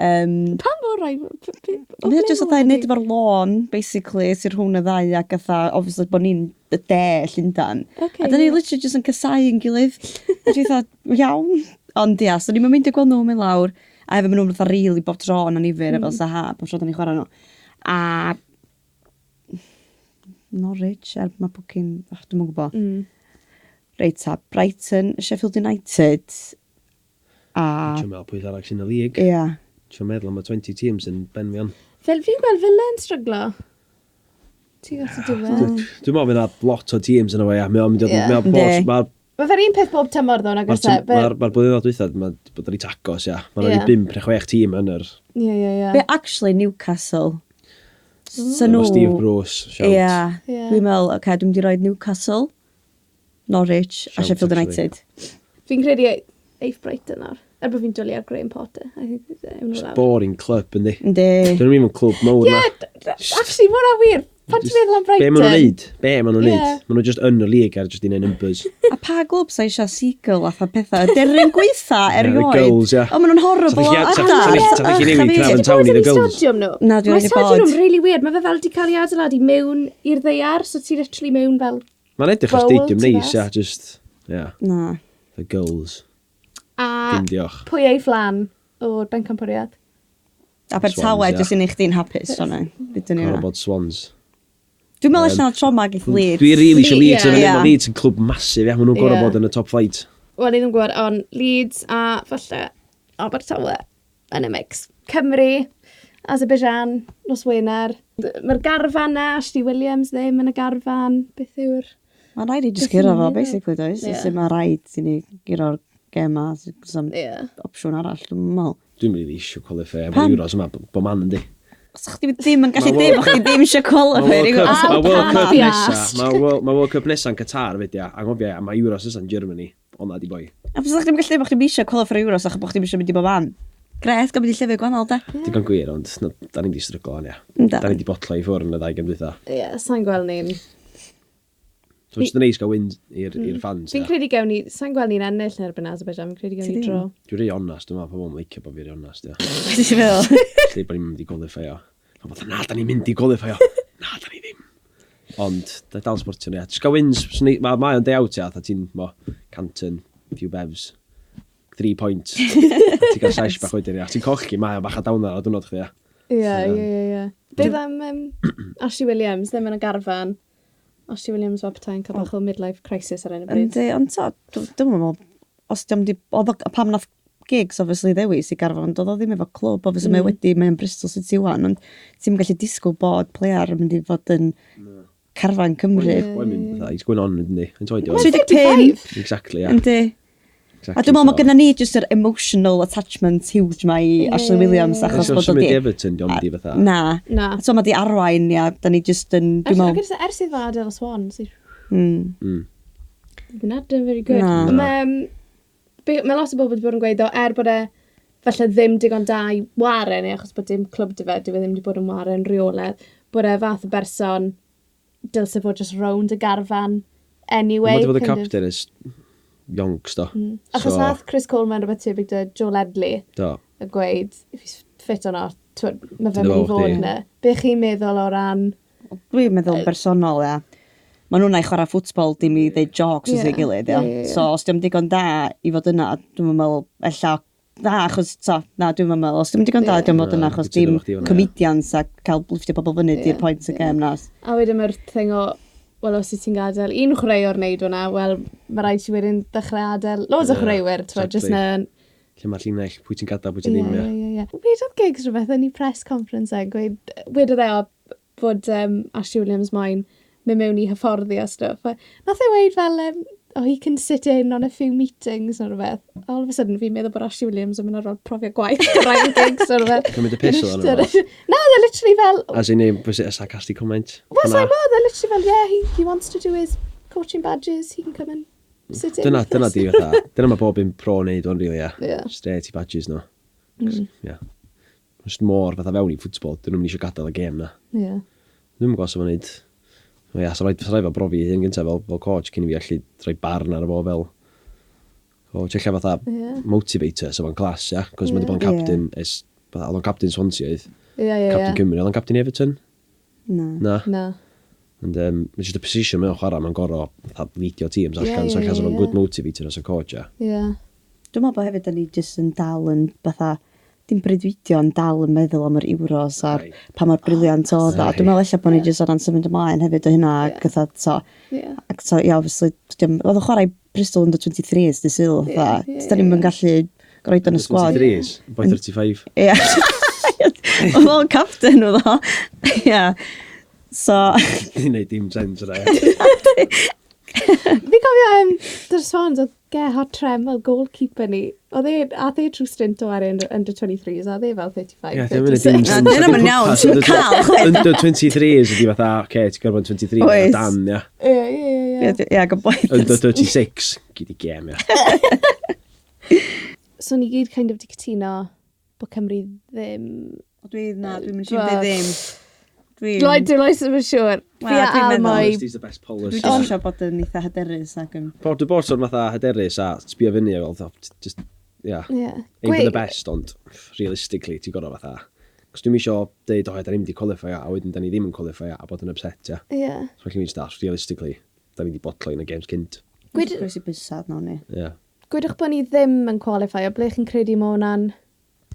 Pam mor rai? Mae o jyst fatha i wneud efo'r lôn, basically, sy'n rhwng y ddau ac fatha, obviously, bod ni'n y de Llundan. Ocê, a dyn ni ie. literally jyst yn casau yn gilydd. A dwi fatha, iawn. Ond ia, so ni'n mynd i gweld nhw mynd lawr. A hefyd maen nhw'n fatha really bob tro yn anifyr, mm. efo Zaha, bob tro da ni'n chwarae nhw. A Norwich, er mae bwcyn, oh, dwi'm yn gwybod. Reit ta, Brighton, Sheffield United, a... Ti'n meddwl pwy arall sy'n y league. Ia. Ti'n meddwl am y 20 teams yn ben fi on. Fel fi'n gweld Villa yn stryglo. Ti'n gallu diwedd. Dwi'n meddwl fydd 'na lot o teams yn y fe, ia. Mae o'n mynd i Ie. fod... Yndi. Mae'r Mae fe'r un peth bob tymor ddo, nag Mae'r oes e? ma blynyddoedd dwytha, mae bod yn reit agos, ia. Mae'n Ie. rhaid 5 neu 6 tîm yn yr... Ie. Be, actually, Newcastle. So Efo nhw... Steve Bruce, shout. Ie. Ie. Dwi'n meddwl, oce, okay, dwi'n mynd i roi Newcastle, Norwich a Shout, Sheffield actually. United. Fi'n credu eith Brighton nawr. Er bod fi'n dwlu ar Graham Potter. I think ewn nhw Just lawr. boring club, yndi. Yndi. Dyn nhw'n even clwb mawr Ie, na. actually, mae hwnna'n wir. Pan ti'n meddwl am Brighton. Be maen nhw'n neud? Be maen nhw'n Ie. neud? Maen nhw just yn y league ar just i neud numbers. A pa glwb sa eisiau seagull a pethau? Deryn gweitha Ie, the erioed. gulls, ie. O, maen nhw'n horrible o Sa adar. chi Ych a newid fi. Craven Ti Town bod i yn the ei gulls. stadiwm nhw? Na, dwi Mae wedi stadiwm bod. nhw'n really weird. Mae fe fel di cael ei adeiladu mewn i'r ddaear, so ti literally mewn fel... Mae'n edrych ar Bowl, stadium ti neis, fas. ia. Just, yeah, Na. the gulls. A Dim diolch. pwy ei flan o'r bencampwriaeth? Abertawe, Swans, ie. jyst i neud chdi'n hapus, Sione. Dydyn ni Gorfod hwnna. bod Swans. Dwi'n meddwl allan o'r trauma geith Leeds. Dwi really eisiau Leeds yn Ie. yeah. Leeds yn clwb masif, ia. Maen nhw'n gorfod Ie. bod yn y top flight. Wel, ni ddim yn gwybod, ond Leeds a falle Abertawe yn y mix. Cymru, Azerbaijan, nos Wener. Mae'r garfan na, Ashley Williams ddim yn y garfan. Beth yw'r... Mae'n rhaid i just Beth guro yn fo, neud? basically, does? Ie. Yeah. Mae rhaid i ni guro'r gem a some Ie. opsiwn arall, dwi'n meddwl. Dwi'n really eisiau qualify am Pam? Euros yma, bo man yndi. Os chdi ddim yn gallu Ma' dim, o'ch chi ddim eisiau qualify. Mae World Cup, I'll ma' World Cup be nesa, asked. mae World Cup nesa'n Qatar fyd, ia. Anghofio, a mae Euros nesa'n Germany. Ond na di boi. A os chdi'n gallu dim, o'ch chi'n eisiau qualify Euros, achos bod chdi'n eisiau mynd i bob man. Gret, gael mynd i llefydd gwahanol, de. Digon gwir, ond na, da ni'n di stryglo on, ia. Yndan. Da ni di botlo i ffwrdd yn y ddau gem dwytha. Ie, sa'n gweld ni'n... So, it's neis gael win i'r fans. Fi'n credu gewn ni, sa'n gweld ni'n ennill yn erbyn Azerbaijan, fi'n credu gewn ni Ti ddim? dro. Dwi'n rhy onest, dwi'n meddwl, pobl yn licio bod fi rhy onest, ia. Beth ti'n feddwl? Lle bod ni'n mynd i qualify-o. Pobl fatha, na, da ni'n mynd i qualify-o. Na, da ni ddim. Ond, da dal sportio ni. Just gael wins, mae o'n day out, ia. Tha ti'n, mo, Canton, few bevs, 3 points. Ti'n cael sesh bach wedyn, ia. Ti'n cochi, mae o'n bach a downer ar diwrnod chdi, ia. Ie, ie, ie, ie. Beth am Ashley Williams, ddim yn y garfan. Ashley Williams fel petai'n cael bach o midlife crisis ar hyn o bryd. Yndi, ond so, dwi'n meddwl, os di'm di, oedd pam nath Giggs, obviously, ddewis i garfan, doedd o ddim efo clwb, obviously, mae wedi, mae'n Bristol City wan, ond ti'n gallu disgwyl bod player yn mynd i fod yn carfan Cymru. Mae'n mynd, fatha, he's going on, yndi. Yn toed i. 35. Exactly, ia. Yndi. Exactly, A dwi'n meddwl mae gennym ni just yr emotional attachment huge ma i Ashley Williams, achos Os bod o symud i di Everton, diolch di fatha. Na. Na. So mae di arwain, ia, da ni just yn, Ers, dwi'n meddwl. ers iddo adael y Swans, he's Not done very good. Na. Mae ma lot o bobl wedi bod yn gweud, o, er bod e falle ddim digon da i ware neu achos bod dim clwb dy fe, dyw e ddim wedi bod yn ware yn reolaidd, bod e fath o berson dylse fod just rownd y garfan anyway. Mae wedi bod y kind of. captain ers yonks, do. Achos So, nath Chris Coleman rhywbeth tebyg dy Joe Ledley Do. y gweud, if he's fit or not, twyd, mae fe'n Dyna mynd i fo fod chdi. yna. Be chi'n meddwl o ran? Dwi'n meddwl yn bersonol, ia. Mae nhw'n ei chwarae ffwtbol dim i ddeud jokes wrth ei gilydd, ia. Ie, ie, ie. So, os di'n digon da i fod yna, dwi'n meddwl, ella, na, achos, so, na, dwi'n meddwl, os di'n digon da, dwi'n fod yna, Na, achos cytuno dim efo chdi fan'na, ie. comedians a cael liftio pobl fyny di'r point y gêm na. A wedyn mae'r thing o, wel, os wyt ti'n gadael un chwaraewr wneud hwnna, wel, mae rhaid ti wedyn dechrau adael loads o chwaraewyr, ti'n just exactly. na. Lle mae'r llinell, pwy ti'n gadael, pwy ti'n ddim, Ie, ia. ie, ie. Wedodd Giggs rhywbeth yn ei press conference e, gweud, wedodd e o bod Ashley Williams moyn mynd mewn i hyfforddi a stuff. A nath e weud fel, oh, he can sit in on a few meetings neu rhywbeth. All of a sudden, fi'n meddwl bod Ashley Williams yn mynd ar ôl profiad gwaith gyda Ryan Giggs neu rhywbeth. Cymryd y piss oedd hwnna, Na, oedd e literally fel, As in, was it a sarcastic comment? well, Hwnna. sorry, oedd e literally fel, yeah, he wants to do his coaching badges, he can come and sit in. Dyna, with dyna us. di fatha. Dyna mae bob un pro wneud o'n really, ia. Ie. Straight i badges no. Ie. Just mor fatha fewn i ffwtbol, dyn nhw'n eisiau gadael y gêm na. Ie. Dwi'm yn gwybod os o'n wneud. Ia, sa rhaid fel brofi hyn gyntaf fel coach cyn i fi allu rhoi barn ar fo fel coach. Ella fatha motivator, so fo'n class, ia. Cos mae wedi bod yn captain, ers, fatha, oedd o'n captain Swansea oedd. Ie, ie, ie. Captain Cymru, oedd o'n captain Everton? Na. Na. Na. And mae just y position mae'n chwarae, mae'n gorau fatha leadio teams allan, so ie, allan fo'n good motivator as a coach, ia. Ie. Dwi'n meddwl bod hefyd, da ni jyst yn dal yn fatha, dim breuddwydio, ond dal yn meddwl am yr Euros a'r pa mor brilliant oedd o. Dwi'n meddwl ella bod ni jyst o ran symud ymlaen hefyd o hynna, ac fatha, so, ac so, ie, obviously, oedd o'n chwarae Bristol under 23s dy Sul, fatha, da ni'n yn gallu roed yn y squad. 23s, boy 35. Ie. Oedd o'n captain, oedd o. Ie. So, Ni'n neud dim sens yna, ia. Fi cofio, dy'r Swans, oedd Gerhard Trem fel goalkeeper ni. Oedd e, ath e trwy stint o ar under 23s, a oedd e fel 35, Ie, dim yn dim 36. sens. Na, dyna ma'n iawn, ti'n cael, chwaith. Under 23s ydi fatha, oce, ti'n gorfod 23, Oes. fatha dan, ia. Ie, ie, ie, ie. ie, gobeithio. Under 36, gyd i gêm, ia. So ni gyd kind of di cytuno bod Cymru ddim. Dwi, na, dwi'n mynd Wel, i ddim. Dwi'n... Lloyd, dwi'n Lloyd ddim yn siŵr. Fi Wel, a dwi'n Al meddwl. mwy. Honesty's the best Dwi policy. jyst eisiau bod yn eitha hyderus ac yn. Bod dwi'n bod sort of fatha hyderus a sbio fyny a fel, just, yeah, Ie. aim for the best, ond realistically, ti'n gorfod fatha. Cos dwi'n isio deud, o, da ni'n mynd i qualify a wedyn da ni ddim yn qualify a bod yn upset, ia. Ie. So felly mi'n start, realistically, da ni wedi botlo yn y games cynt. Gwyd- Gwyd i bysad nawr ni. Yeah. Gwydwch bod ni ddim yn qualify, o ble chi'n credu mae hwnna'n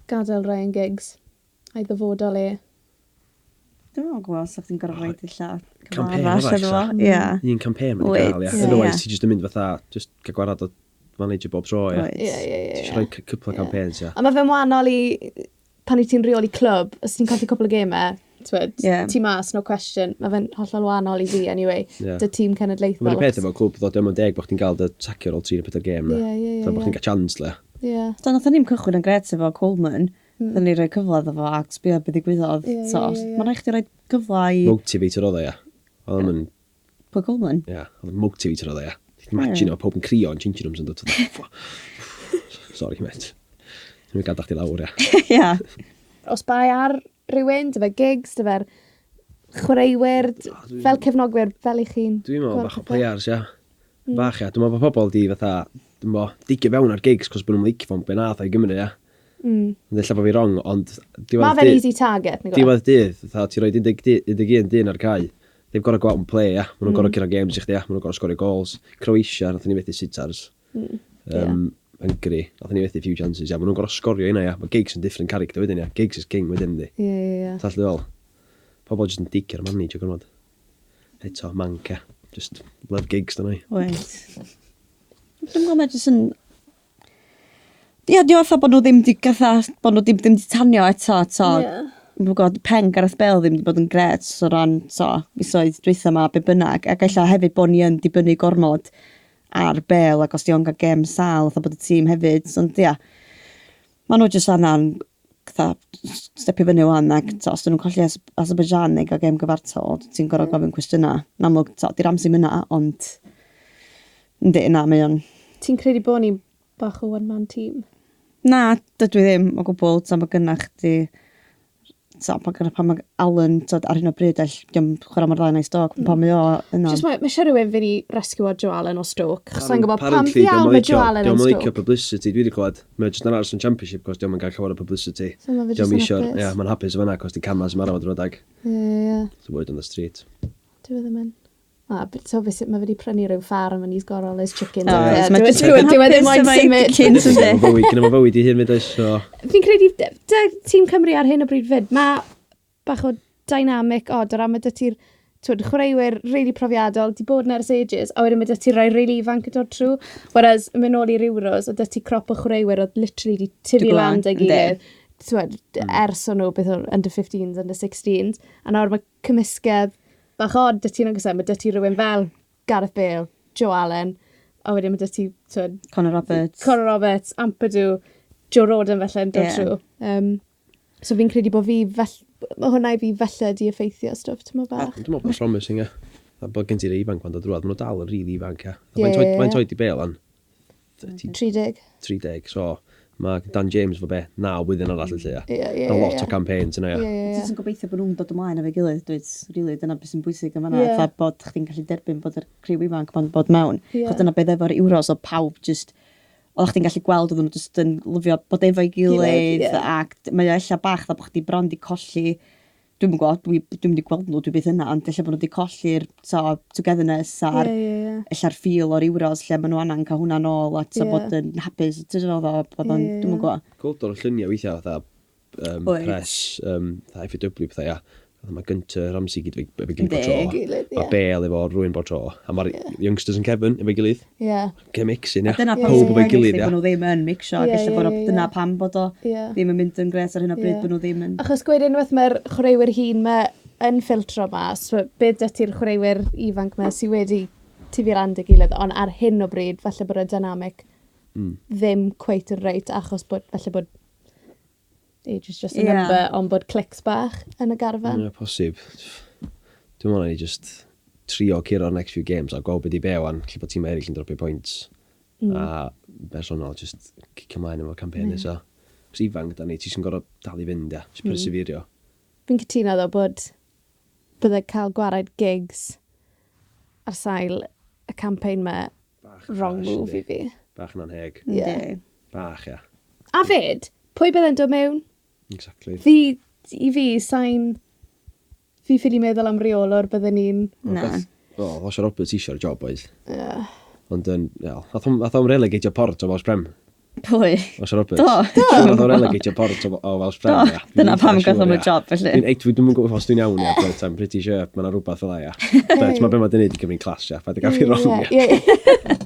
gadael Ryan Giggs a'i ddyfodol e? Dwi'n meddwl gwybod os chdi'n gorfod rhoid illa Campaign arall arall, iddo fo. sa. Ie. Un campaign mae'n Wyt, gael, ia. ie. Otherwise, ti jyst yn mynd fatha, just cael gwarad o manager bob tro, ia. Oes. Ie, ie, Ti ie. eisiau rhoi cwpl o campaigns, ia. A mae fe'n wahanol i pan wyt ti'n rheoli clwb, os ti'n colli cwpl o gemau, twyd, ti mas, no question. Mae fe'n hollol wahanol i fi, anyway, dy tîm cenedlaethol. Mae'n peth efo clwb, ddo, diolch yn deg bod chdi'n gael dy sacio ar ôl 3 neu 4 gêm, na. Ie, ie, ie, Fatha bod ie. chdi'n cael chance, le. Ie. So, nath ni'n cychwyn yn gret efo Coleman. Mm. ni roi cyfle iddo fo ac sbio beth ddigwyddodd. Ie, So, ie, ie, ie. mae'n rhaid chdi roi cyfle i Motivator oedd o, ia. Oedd o'n, Pwy Coleman. ia, oedd o'n motivator oedd o, ia. Ti'n imagine o pob yn crio yn changing rooms yn dod. Sorry, mate. Dwi'n gadael chdi lawr, ia. Ie. Os bai ar rhywun, dyfe Giggs, dyfe'r Chwaraewyr, fel cefnogwyr, fel i chi'n Dwi'n meddwl gweld bach o pethau? players, ia. Bach, ia. Dwi'n meddwl bod pobl di fatha, dwi'n meddwl, digio fewn ar Giggs, cos bod nhw'n licio fo'n be nath o i Gymru, ia. Ond ella bod fi wrong, ond Mae fe'n easy target, nag yw e? Diwedd dydd, fatha, ti roi 11 dyn ar cae, they've got to go out and play, ia. Maen nhw'n gorfod curo games i chdi, ia. Maen nhw'n gorfod sgorio goals. Croatia, nath ni fethu sitters. Hungary, nath ni fethu few chances, ia. Maen nhw'n gorfod sgorio hynna, ia. Mae Giggs yn different character wedyn, ia. Giggs is king wedyn, di. Ie, ie, ie. Tall fel. Pobl jyst yn digio'r manager gormod. Eto, manc, ia. Just love Giggs, dyna i. Wait. Dwi'n gwybod, mae jyst yn... Ia, di fatha bod nhw ddim di gatha, bod nhw ddim di tanio eto, to. Ie. Dwi'n gwybod, pen Gareth Bale ddim di bod yn gret o ran, to, misoedd dwytha ma, be bynnag. Ac ella hefyd bod ni yn dibynnu gormod ar Bale, ac os di o'n cael gem sal, fatha bod y tîm hefyd. Ond ia, maen nhw jyst anna'n fatha stepio fyny wan, ac to, os dyn nhw'n colli Azerbaijan neu gael gem gyfartal, ti'n gorfod gofyn cwestiynau. Yn amlwg, to, di Ramsey yna, ond yndi, na, mae o'n. Ti'n credu bod ni'n bach o one-man team? Na, dydw i ddim o gwbl, ta mae gynnach chdi. Ta, pan gyda pan mae Allen, ta, ar hyn o bryd, ell, diolch chwarae mor dda na i Stoke, pan mae o yna. Just mae eisiau rhywun fynd i rescue o Joe Allen o Stoke. Chos sa'n gwybod pam Apparently, ddiawl mae Joe Allen yn Dio'm yn licio Stoke. publicity, dwi wedi clywed. Mae jyst yn aros yn Championship, cos dio'm yn cael llawer o publicity. So mae fe Dio'm jyst yn isio'r, hapus. ie, mae'n hapus yn fan'na, cos di cameras yn marw drwy'r adag. Ie. It's the word on the street. Dwi ddim yn. Ah, but so fe mae fe wedi prynu rhyw ffarm and he's got all his chickens. Oes, out there. mae jyst yn Dyw e ddim hapus moyn efo'i symud. chickens, yndi? Gynna fo fywyd, gynna fo fywyd i hun fyd oes, so. Fi'n credu, tîm Cymru ar hyn o bryd fyd, mae bach o dynamic odd o ran mae dy ti'r twyd, chwaraewyr really profiadol, di bod yn ers ages, a wedyn mae dy ti rai really ifanc yn dod trwy. Whereas, yn mynd nôl i'r Euros, oedd dy ti crop o chwaraewyr oedd literally di tyfu Dwi'n lan gwbod, dy gilydd. Twyd, ers o'n nhw beth o'r under 15s, under 16s. A nawr mae cymysgedd bach odd dy ti'n agos e, mae dy ti rhywun fel Gareth Bale, Joe Allen, a wedyn mae dy ti, twyd, Conor Roberts. Conor Roberts, Ampadu, Joe Roden felly yn dod Ie. trwy. So fi'n credu bod fi, fel, mae hwnna i fi felly di effeithio stwff, ti'n meddwl bach. Dwi'n meddwl bod promising, ia. A bod gen ti'r ifanc ma'n dod drwadd, maen nhw dal yn rili ifanc, ia. Ie, Faint ie, ie. faint oed di Bale an? 30, 30. 30, so mae Dan James fo be, 9 blwyddyn arall yn lle, ia. Ie, A lot ie. o campaigns yna, Ie, ia. ie, ie. Ti'n gobeithio bod nhw'n dod ymlaen efo'i gilydd, dweud, really, dyna beth sy'n bwysig yn fan'na, Ie. fatha bod chdi'n gallu derbyn bod yr criw ifanc ma'n bod mewn. Ie. Chos dyna beth efo'r Euros, o pawb just, oeddech chdi'n gallu gweld oedden nhw just yn lyfio bod efo'i Gilydd, gilydd, ie. ac mae o ella bach dda bod chdi bron di colli, dwi'm yn gwybod, dwi'm di gweld nhw, dwi byth yna, ond ella bod nhw di colli'r so, togetherness a'r Ie, ie, ie. ella'r feel o'r Euros lle maen nhw angen cael hwnna nôl a Ie. bod yn hapus, ti'n meddwl, bod o'n, Ie, ie, dwi'm yn ie. gwybod. Gweld o'r lluniau weithiau, fatha Oed. press, fatha FAW, fatha, ia. Fatha Mae Gunter, Ramsey gyd efo'i gilydd bob Yndi. tro. Gilydd, ie. Mae Bale efo rhywun bob tro. A mae'r youngsters yn Kevin efo'i gilydd. Ie. Ge mixing, ia. Dyna pam Pawb sy'n efo'i gilydd, bod ia. nhw ddim yn mixio, ac ella bod dyna pam bod o ddim yn mynd yn gret ar hyn o bryd, bod nhw ddim yn. Achos gweud unwaith mae'r chwaraewyr hŷn ma yn ffiltro mas, so beth dy ti'r chwaraewyr ifanc ma sydd wedi tyfu lan dy gilydd, ond ar hyn o bryd, falle bod y dynamic ddim cweit yn reit, achos bod, falle bod age is just a number, ond bod clics bach yn y garfan. Ie, posib. Dwi'n meddwl ni just trio curo'r next few games a gweld beth i be wan, lle bod tîm eraill yn dropio points. A bersonol, just cicio ymlaen efo campaign nesa. Cos ifanc da ni, ti sy'n gorfod dal i fynd, ia. Just perseverio. Fi'n cytuno ddo bod bydde cael gwared Giggs ar sail y campaign ma Bach wrong harsh, move yndi? i fi. Bach yn anheg. Ie. Yndi. Bach, ia. A fyd, pwy bydde'n dod mewn? Exactly. Fi, i fi, sain. Fi ffili meddwl am reolwr bydden ni'n. Na. O, Osian Roberts eisiau'r job oedd. Yeah. Ond yn, wel, nath o'n relegatio Port o Welsh Prem. Pwy? Osian Roberts. Do. Nath o'n relegatio Port o Welsh Prem, Do, ia. dyna Dwi'n pam eitha gath o'm y siŵr, ia. job, felly. Dwi'n gwybod os dwi'n iawn, ia, but I'm pretty sure mae yna rhywbeth fel 'a, ia. But mae be mae dyn ni wedi cymryd class, ia. Paid â gael fi wrong, ia. Yeah.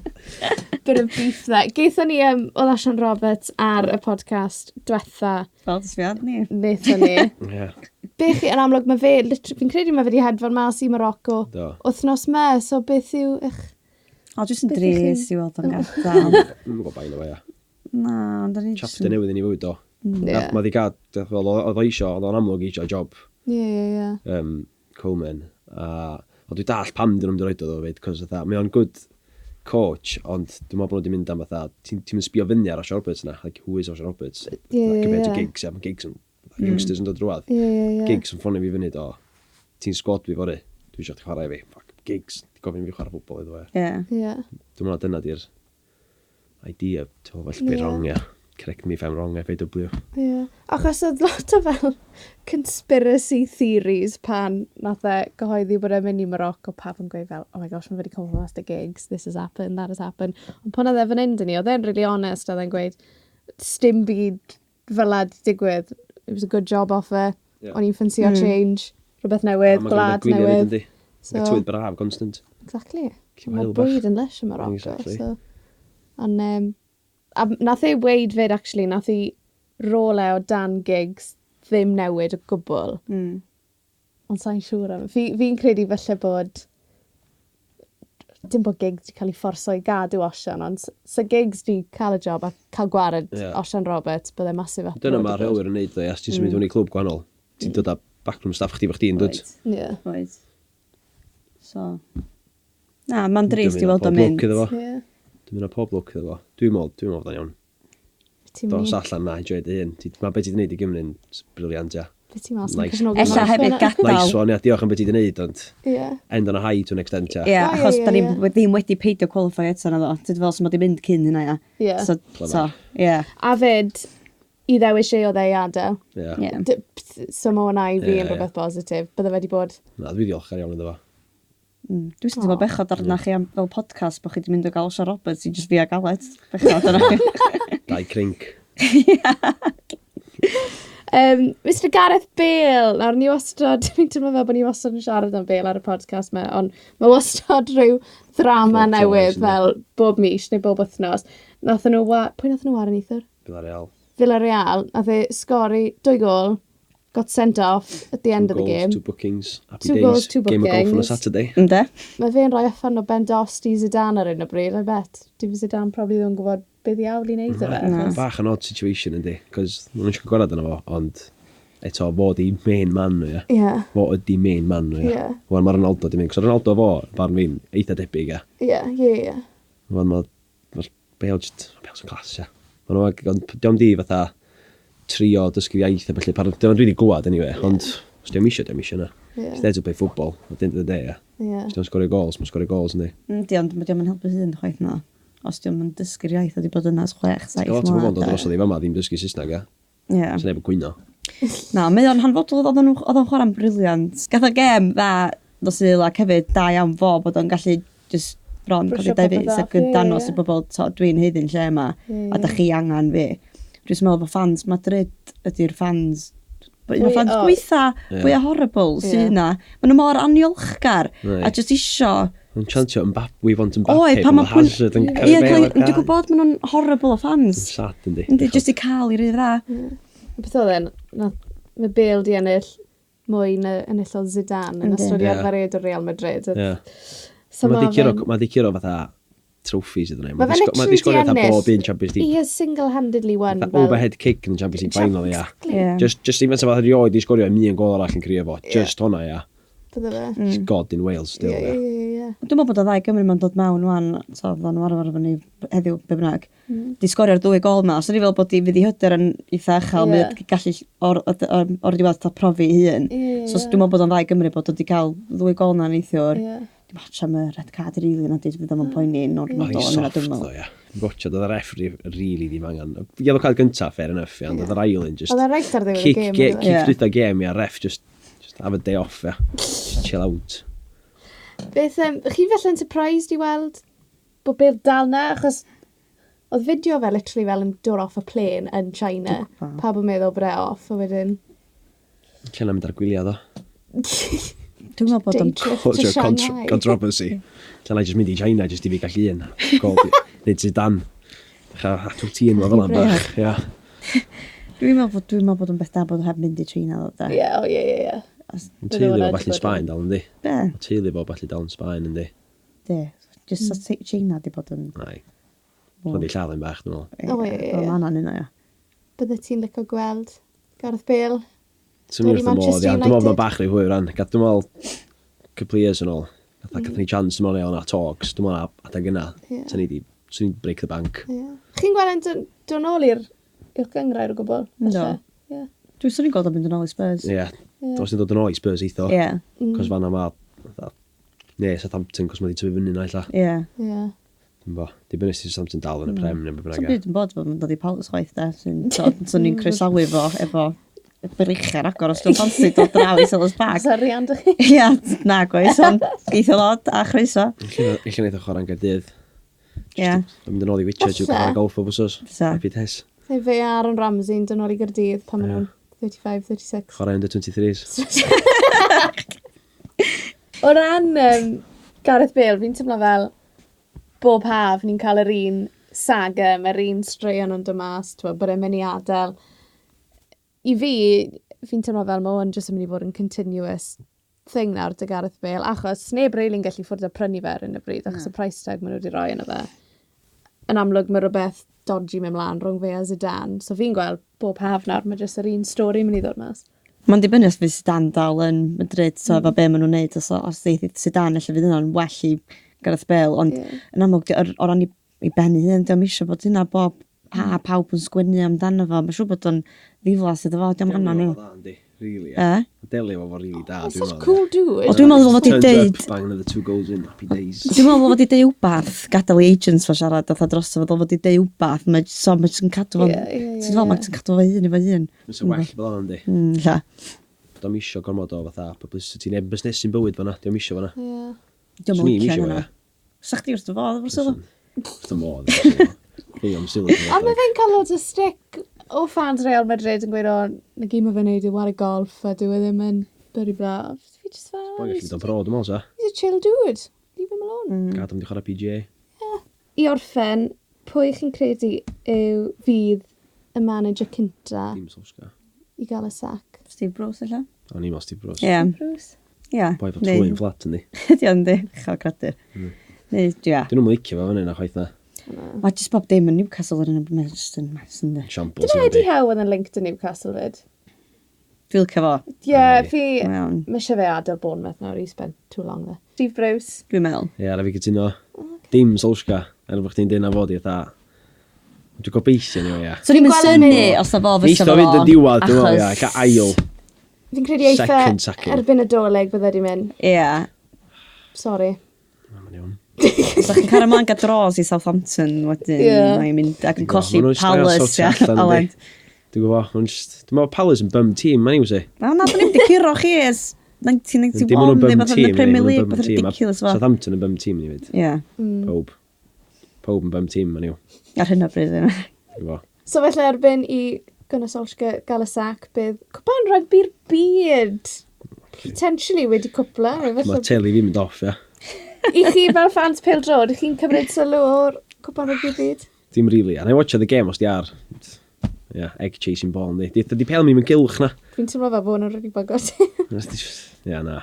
Bit of beef there. Geithon ni, oedd Osian Roberts ar y podcast diwetha, Fel dysfiad ni. wnaethon ni. Ie, Be chi, yn amlwg, mae fe, fi'n credu mae fe wedi hedfan mas i Morocco do. wythnos me, so beth yw eich. O, jyst yn Beth ych chi'n- dris i weld o'n gadael. Dwi'm yn gwybod bai na fo, ia. Na, ond o'n i jyst Chapter newydd i ni fywyd o. Ie, Nath Mae di gael, wel, oedd o isio, oedd o'n amlwg isio job ie, ie. ie. Coleman. A, ond dwi dall pam dyn nhw'n mynd i roed o ddo fyd, cos fatha, mae o'n good coach, ond dwi'n meddwl bod nhw wedi mynd am fatha, ti'n mynd sbio fyny ar Osian Roberts na, like, who is Osian Roberts? Ie, Compared to ie. Giggs, ia, mae Giggs yn, youngsters yn dod drwadd. Ie, ie, ie. Giggs yn ffonio fi fyny do. Ti'n squad fi fory, dwi eisiau chdi chwarae i fi. Fuck, Giggs, di gofyn i fi chwarae ffwbol iddo fe. Ie. Ie. Dwi'n meddwl dyna di'r idea, ti'n meddwl, falle be Ie. wrong, ia. Correct me if I'm wrong, FAW. Ie. Achos oedd lot o fel conspiracy theories pan nath e gyhoeddi bod e'n mynd i Morocco, pawb yn gweud fel, oh my gosh, mae fe wedi cwmpo mas 'da Giggs, this has happened, that has happened. Ond pan oedd e fan hyn dyn ni, oedd e'n really honest, oedd e'n gweud, sdim byd fel 'na 'di digwydd. It was a good job offer. Ie. O'n i'n ffansio change, rhywbeth newydd, gwlad newydd. So, tywydd braf, constant. Exactly. Cellu Mae wael bach. bwyd yn lush yn Morocco. Exactly. So. Ond, a nath e weid fyd, actually, nath i rôl e o dan Giggs ddim newid o gwbl. Ond sa'n siŵr am. Fi'n credu falle bod dim bod Giggs 'di cael ei fforso i gadw Osian, ond sa Giggs 'di cael y job a cael gwared Osian Roberts, bydde massive uproar Dyna 'di mae'r bod. rheolwyr yn neud ddo, ia. Os ti'n symud fewn i clwb gwahanol, ti'n dod â backroom staff chdi fo chdi yn dod. Oed. Ie. Oed. So, na, mae'n drist i weld o'n Pob lwc mynd. iddo fo. Ie. Dwi'n mynd pob lwc iddo fo. Dwi'n meddwl bod o'n iawn. Ti'n Dos mynd- allan na, enjoy dy hun. Mae beth ti wedi gwneud i Gymru'n brilliant, ia. Be ti'n meddwl? Nice. Ella hefyd gadael. Nice one, ia. Diolch am beth ti wedi gwneud, ond Ie. end on a high to an extent, ia. Ie, O, ie, achos ie, da ni ie. ddim wedi peidio qualify eto na ddo. Ti'n fel sy'n mod i mynd cyn hynna, ia. Ie. So, ie. A fyd, i ddewis e oedd e i adael. Ie. Ie. So mae hwnna i fi Ie, yn ie. rhywbeth positif. Bydde fe wedi bod. Na, dwi ddiolchgar iawn iddo fo. Dwi'n sy'n teimlo bechod arna chi am fel podcast bod chi wedi mynd o gael Osian Roberts i just fi a Galet. Bechod arna chi. Dau crinc. Mr Gareth Bale, nawr ni wastad, fi'n teimlo fel bod ni wastad yn siarad am Bale ar y podcast yma, ond mae wastad rhyw ddrama Bob tro, newydd isn't it? fel bob mis neu bob wythnos. Nathon nhw, pwy nathon nhw war yn neithiwr? Villarreal. Villarreal, nath e sgori 2 gôl, got sent off at the end Two of the goals, game. two bookings. Happy Two days. goals, two Game of golf on a bookings. Saturday. Ynde? Mae fe'n rhoi uffern o ben dost i Zidane ar un o bryd, I bet. Dyw Zidane probably ddim yn gwybod beth iawn i wneud o fe. Na. Bach yn odd situation, yndi. Cos maen nhw'n eisiau gwarad yna fo, ond eto, fo di main man nhw, ia. Ie, Fo ydi main man nhw, ia. Ie. Wan mae Ronaldo di mynd. Cos Ronaldo fo, barn fi'n eitha debyg, ia. ie. Wan mae ma Bale just, Bale's yn class, ia. Ma nhw, ond diom di fatha trio dysgu iaith a felly, dyma dwi wedi glwad anyway, ond os diom isio, diom isio na. Ie. He's there to play football, at the end of the day, ia. Ie. Os diom sgorio goals, mae'n sgorio goals, yndi. Yndi, ond mae dio'm yn helpu hun chwaith na. Os dio'm yn dysgu'r iaith, wedi bod yna ers 6, 7 Lot o bobl yn dod drosodd i fama ddim dysgu Saesneg, ia. Ie. Os neb yn gwyno. Na, mae o'n hanfodol, oedd o'n chwarae'n brilliant. Gath o gêm dda nos Sul ac hefyd da iawn fo bod o'n gallu just bron Brwsio codi Davies popeth ac yn off, ie, danos ie. i bobl, to, dwi'n haeddu'n lle yma, Ie, a da ie. chi angen fi. Dwi'n meddwl bod fans Madrid ydy'r fans, un o'r Fwy- fans o. gweitha, Ie. fwya horrible Ie. sydd yna. Maen nhw mor aniolchgar Right. a just isio. Yn chantio Mbappe, we want Mbappe, Oed, pan pan ma' mae Hazard yn Ie, cael cael- dwi'n gwybod maen nhw'n horrible o fans. Sad, yndi. Yndi, just i cael i rydd dda. Beth oedd e'n, mae Bale di ennill mwy na enillodd Zidane yn Yndi. ystod i Ie. arferiad o Real Madrid. Ie. So Mae di ma' curo, fe'n- ma' di curo fatha trophies iddyn nhw. Ma' fe Mae di literally sgorio di fatha ennill. bob un Champions He League. has single-handedly won. Fatha overhead kick yn y Champions League final, ia. Exactly. Ie. Just even sa fath erioed di sgorio un gol arall yn crio fo. Just hwnna, ia. Bydde fe. He's God in Wales still, Ie, ia. ie, ie. Dwi'n meddwl bod o ddau Gymru ma'n dod mewn wan, so fyddan nhw arfer efo ni heddiw, be bynnag. Di sgorio'r ddwy gol ma, so ni fel bod i fydd i hyder yn eitha uchel, Ie. yeah. mae gallu o'r diwedd ta profi ei hun. Ie, So ie. dwi'n meddwl bod o'n ddau Gymru bod o di cael ddwy gol na neithiwr. Ie. Dim ots am y red card rili na di, fydd o'm yn poeni yn Oh, ormodol he's am hynna, soft dwi'n though, meddwl. ia. Gotcha, doedd y referee really ddim angen. Yellow card gynta, fair enough, ia, ond oedd yr ail un just... Oedd e reit ar ddiwedd y Kick, gêm, kick, oedd e? kick Ie. dwytha gêm, ia, ref, just have a day off, ia. Just chill out. Beth, chi felly'n surprised i weld bod Bale dal na, achos oedd fideo fe literally fel yn dod off a plane yn China. Dwi'n gwbod. Pawb yn meddwl bod e off, a wedyn Lle na mynd ar gwyliau, ddo. Dwi'n meddwl bod o'n Day trip to Culture Shanghai. controversy. Lle na just mynd i China, just i fi gallu un. Gol, nid Zidane. Dechrau atw ti yn fel yna, bach. Ia. Dwi'n meddwl bod o'n beth da bod o heb mynd i China ddo, de. Ie, o ie, ie, ie. Yn Teulu fo ballu'n Sbaen dal, yndi? Be? Teulu fo ballu dal yn Sbaen, yndi? De. Just so China di bod yn... Ai. Roedd i lladd yn bach, dwi'n meddwl. O, ie, ie, ie. Mae hwnna'n un o, ia. Bydde ti'n licio gweld Gareth Bale? Swn i Dod i wrth y modd, Manchester ia. Dwi'n meddwl bod United. o'n bach rhy hwyr ran. Gath dwi'n meddwl, couple of years yn ôl. Gath mm. ni chance yn ôl o'na talks. Dwi'n meddwl adeg yna. Ie. Swn i di, swn i'n break the bank. Ie. Chi'n gweld e'n dod nôl i'r gynghrair o gwbl? Yndw. falle? Ie. Dwi'n swn i'n gweld o'n mynd yn ôl i Spurs. Ie. Os ni'n dod yn ôl i Spurs eitho. Ie. Cos fanna ma, fatha, ne, Southampton, cos mae wedi tyfu fyny na illa. Ie. Ie. Dwi'n bo. Dibynnu os Southampton dal yn y Prem neu beth So'n bynnag. byd yn bod bod yn dod i Palace chwaith, de. So ni'n croesawu fo efo breichiau'n agor os dwi'n ffansi dod draw i Selhurst Park. Sorry, and chi. Ia, na gwaith, ond geithio ddod a chroeso. Ella wneud o chwarae'n Gaerdydd. Ie. Yn mynd yn ôl i Witcher, ti'n Falle. chwarae golf o bwsos. Fysa. Happy days. Neu fe a Aaron Ramsey yn dod nôl i Gaerdydd pan maen nhw'n 35, 36. Chwarae under 23s. O ran Gareth Bale, fi'n teimlo fel bob haf ni'n cael yr un saga, mae'r un straeon yn dod mas, t'mo, bod e'n mynd i adael. I fi, fi'n teimlo fel mae hwn jyst yn mynd i fod yn continuous thing nawr dy Gareth Bale, achos sneb really'n gallu ffwrdd â prynu fe ar hyn o bryd, achos y price tag maen nhw wedi rhoi yno fe. Yn amlwg mae rhywbeth dodgy mynd mlaen rhwng fe a Zidane, so fi'n gweld bob haf nawr, mae jyst yr un stori mynd i ddod mas. Mae'n dibynnu os fydd Zidane dal yn Madrid, so efo be maen nhw'n neud, os ddeith Zidane, ella fydd hynna'n well i Gareth Bale, ond yn amlwg, o ran i ben ei hun, dio'm isio bod hynna bob ha, pawb yn sgwennu amdano fo, mae'n siŵr bod o'n ddiflas iddo fo, dio'm hanna nhw. Really, E? ie. Delio fo really da, He's dwi'n such a meddwl. cool dude. O, dwi'n meddwl fod 'di Turns deud- up, bang another two goals in, happy days. Dwi'n meddwl fod 'di deud wbath, gadael i agents fo siarad, fatha drosto fo, fod 'di deud wbath, mae so mae jyst yn cadw fo, Ie, ie, ie, ti'n fel, ie. mae jyst yn cadw fo hun i fo hun. Mae'n well fel yna, yndi. Lla. Dio'm isio gormod o fatha publicity neu busnesu'n bywyd fan'na. Dio'm isio fan'na. Ie. Dio'm Swn yn i'm licio isio hynna. fe. Sa chdi wrth dy fodd efo'r sylw? Wrth y modd. efo sylw. Fi am sylw. Ond mae fe'n cael loads o stick o fans Real Madrid yn gweud, o, na gyd mae fe'n neud yw ware golf a dyw e ddim yn bloody bla. Fi just fel, Boi'n he's, gallu dod pro, dwi'n meddwl, sa. he's a chill dude. Leave him alone. Gad am di chwarae PGA. I orffen, pwy chi'n credu yw fydd y manager cynta Dim Solskjaer. i gael y sac? Steve Bruce, ella? O'n i'n meddwl Steve Bruce. Ie. Bruce. Ie. Boi efo twyn fflat yndi. Ydy o'n di, chael credu. Neu, ie. Dyn nhw'n licio fo fyny na chwaith na. Mae jyst bob dim yn Newcastle ar hyn o bryd, mae'n just yn mess, yndi. Shambles. Dyna yndi. Eddie Howe oedd yn linked to Newcastle fyd. Dwi'n licio fo. Ie, Aye. fi... Iawn. Mae eisiau fe adael Bournemouth nawr, he spent too long there. Steve Bruce. Dwi'n meddwl. Ie, ra fi cytuno. Dim Solskjaer. Er bod chdi'n dweud na fod i fatha... Dwi'n gobeithio ni o, ia. So ni'n Gweld yn synnu mynd- os na fo fysa Neith o fo. fynd yn diwedd, dwi'n meddwl, ia. Ella ail. Fi'n credu eitha Second sacking. erbyn y doleg bydde di mynd. Ie. Sorry. Na, Mae'n iawn. Os ydych chi'n cario ymlaen gael draws i Southampton wedyn, Ie. mae'n mynd ac yn Dwi'n gwbod, colli ma' nhw'n jyst angen Palace, sortio ia. allan, yndi. Aled. Dwi'n gwybod, ma'n just... Dwi'n meddwl Palace yn bum team, ma'n i'w si. Na, na, dyn ni'n mynd i curo chi ers 1991, Dim nhw'n neu bum beth yn y team, Premier maen nhw'n League, bum beth team. A ridiculous fo. Southampton yn bum team ni fyd. Ie, Pob. Pob yn bum team, ma'n i'w. ar hyn o bryd. ie. Dwi'n gwybod. So felly erbyn i Gunnar Solskjaer gael y sac, bydd cwpan rygbi'r byd potentially wedi cwpla. neu Mae falle- teli fi'n mynd off, ia. I chi fel fans pêl-droed, ych chi'n cymryd sylw o'r cwpan rygbi'r byd? Dim really. A na i watcha the game os di ar. Yeah, egg chasing ball, yndi. Di pel mi mewn gylch na. Fi'n teimlo fel bod nhw'n really bygod. Ie, na.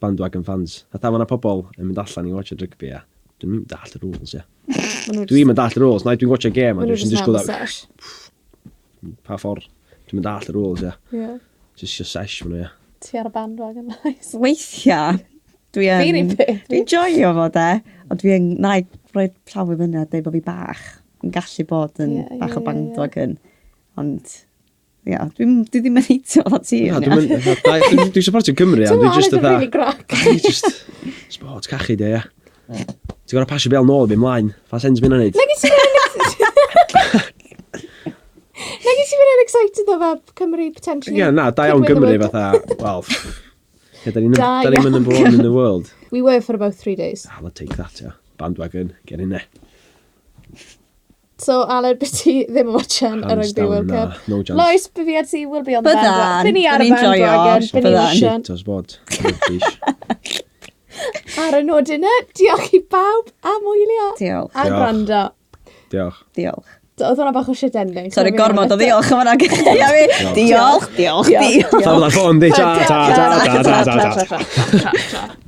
Bandwagon fans. A ta ma' 'na pobol yn mynd allan i watcha rygbi, ia. Dwi'n mynd dall y rules, ia. Dwi'n mynd dall y rules. Na, dwi'n watcha game, a Maen nhw dwi'n jyst disgwyl mewn that, sesh. pa ffordd. Dwi'n mynd dall y rules, ia. Ie. Just your sesh, maen nhw, ia. Ti ar y bandwagon, nice. Weithiau, dwi yn... Fi'r un peth. Dwi'n joio fo, de. Ond dwi'n... Na i roi llaw i fyny a deud bod fi bach yn gallu bod yn Ie, ie, bach o ie, ie. bandwagon. Ond, ia, dwi ddim yn heitio fo ti. Na, dwi'n mynd... Dwi'n supportio Cymru, ia. Ti'n Dwi'n just meddwl, fatha... really grac. Dwi just... Sport cachu, di, ia. Ti'n gorau pasio bel nôl fi ymlaen. Fa sens mynd yn neud. Nag i ti'n mynd Nag i ti'n mynd yn excited o fel Cymru potentially. Ie, na, da iawn could win the Gymru World Cup. fatha, wel, ie, da ni'n Da da ni'n iawn number one in the world. We were for about 3 days. I'll take that, yeah. Bandwagon, get in there. So, Aled, beth ti ddim yn watchan y Hands Rugby down, World na, Cup? no chance. Lois, by fi a ti will be on the Byddan. bandwagon. By ni ar y Byddan ni'n joio. bandwagon. By ni'n Byddan. watchan. Shit o sport. Rubbish. Ar y nodyn yna, diolch i bawb am wylio. Diolch. A Diolch. gwrando. Diolch. Diolch. Oedd hwnna bach o shit ending. Sorry, gormod o ddiolch am hwnna. Diolch, diolch, diolch. Ta fydd ar ffôn, di. Ta, ta, ta, ta, ta, ta, ta. ta, ta, ta.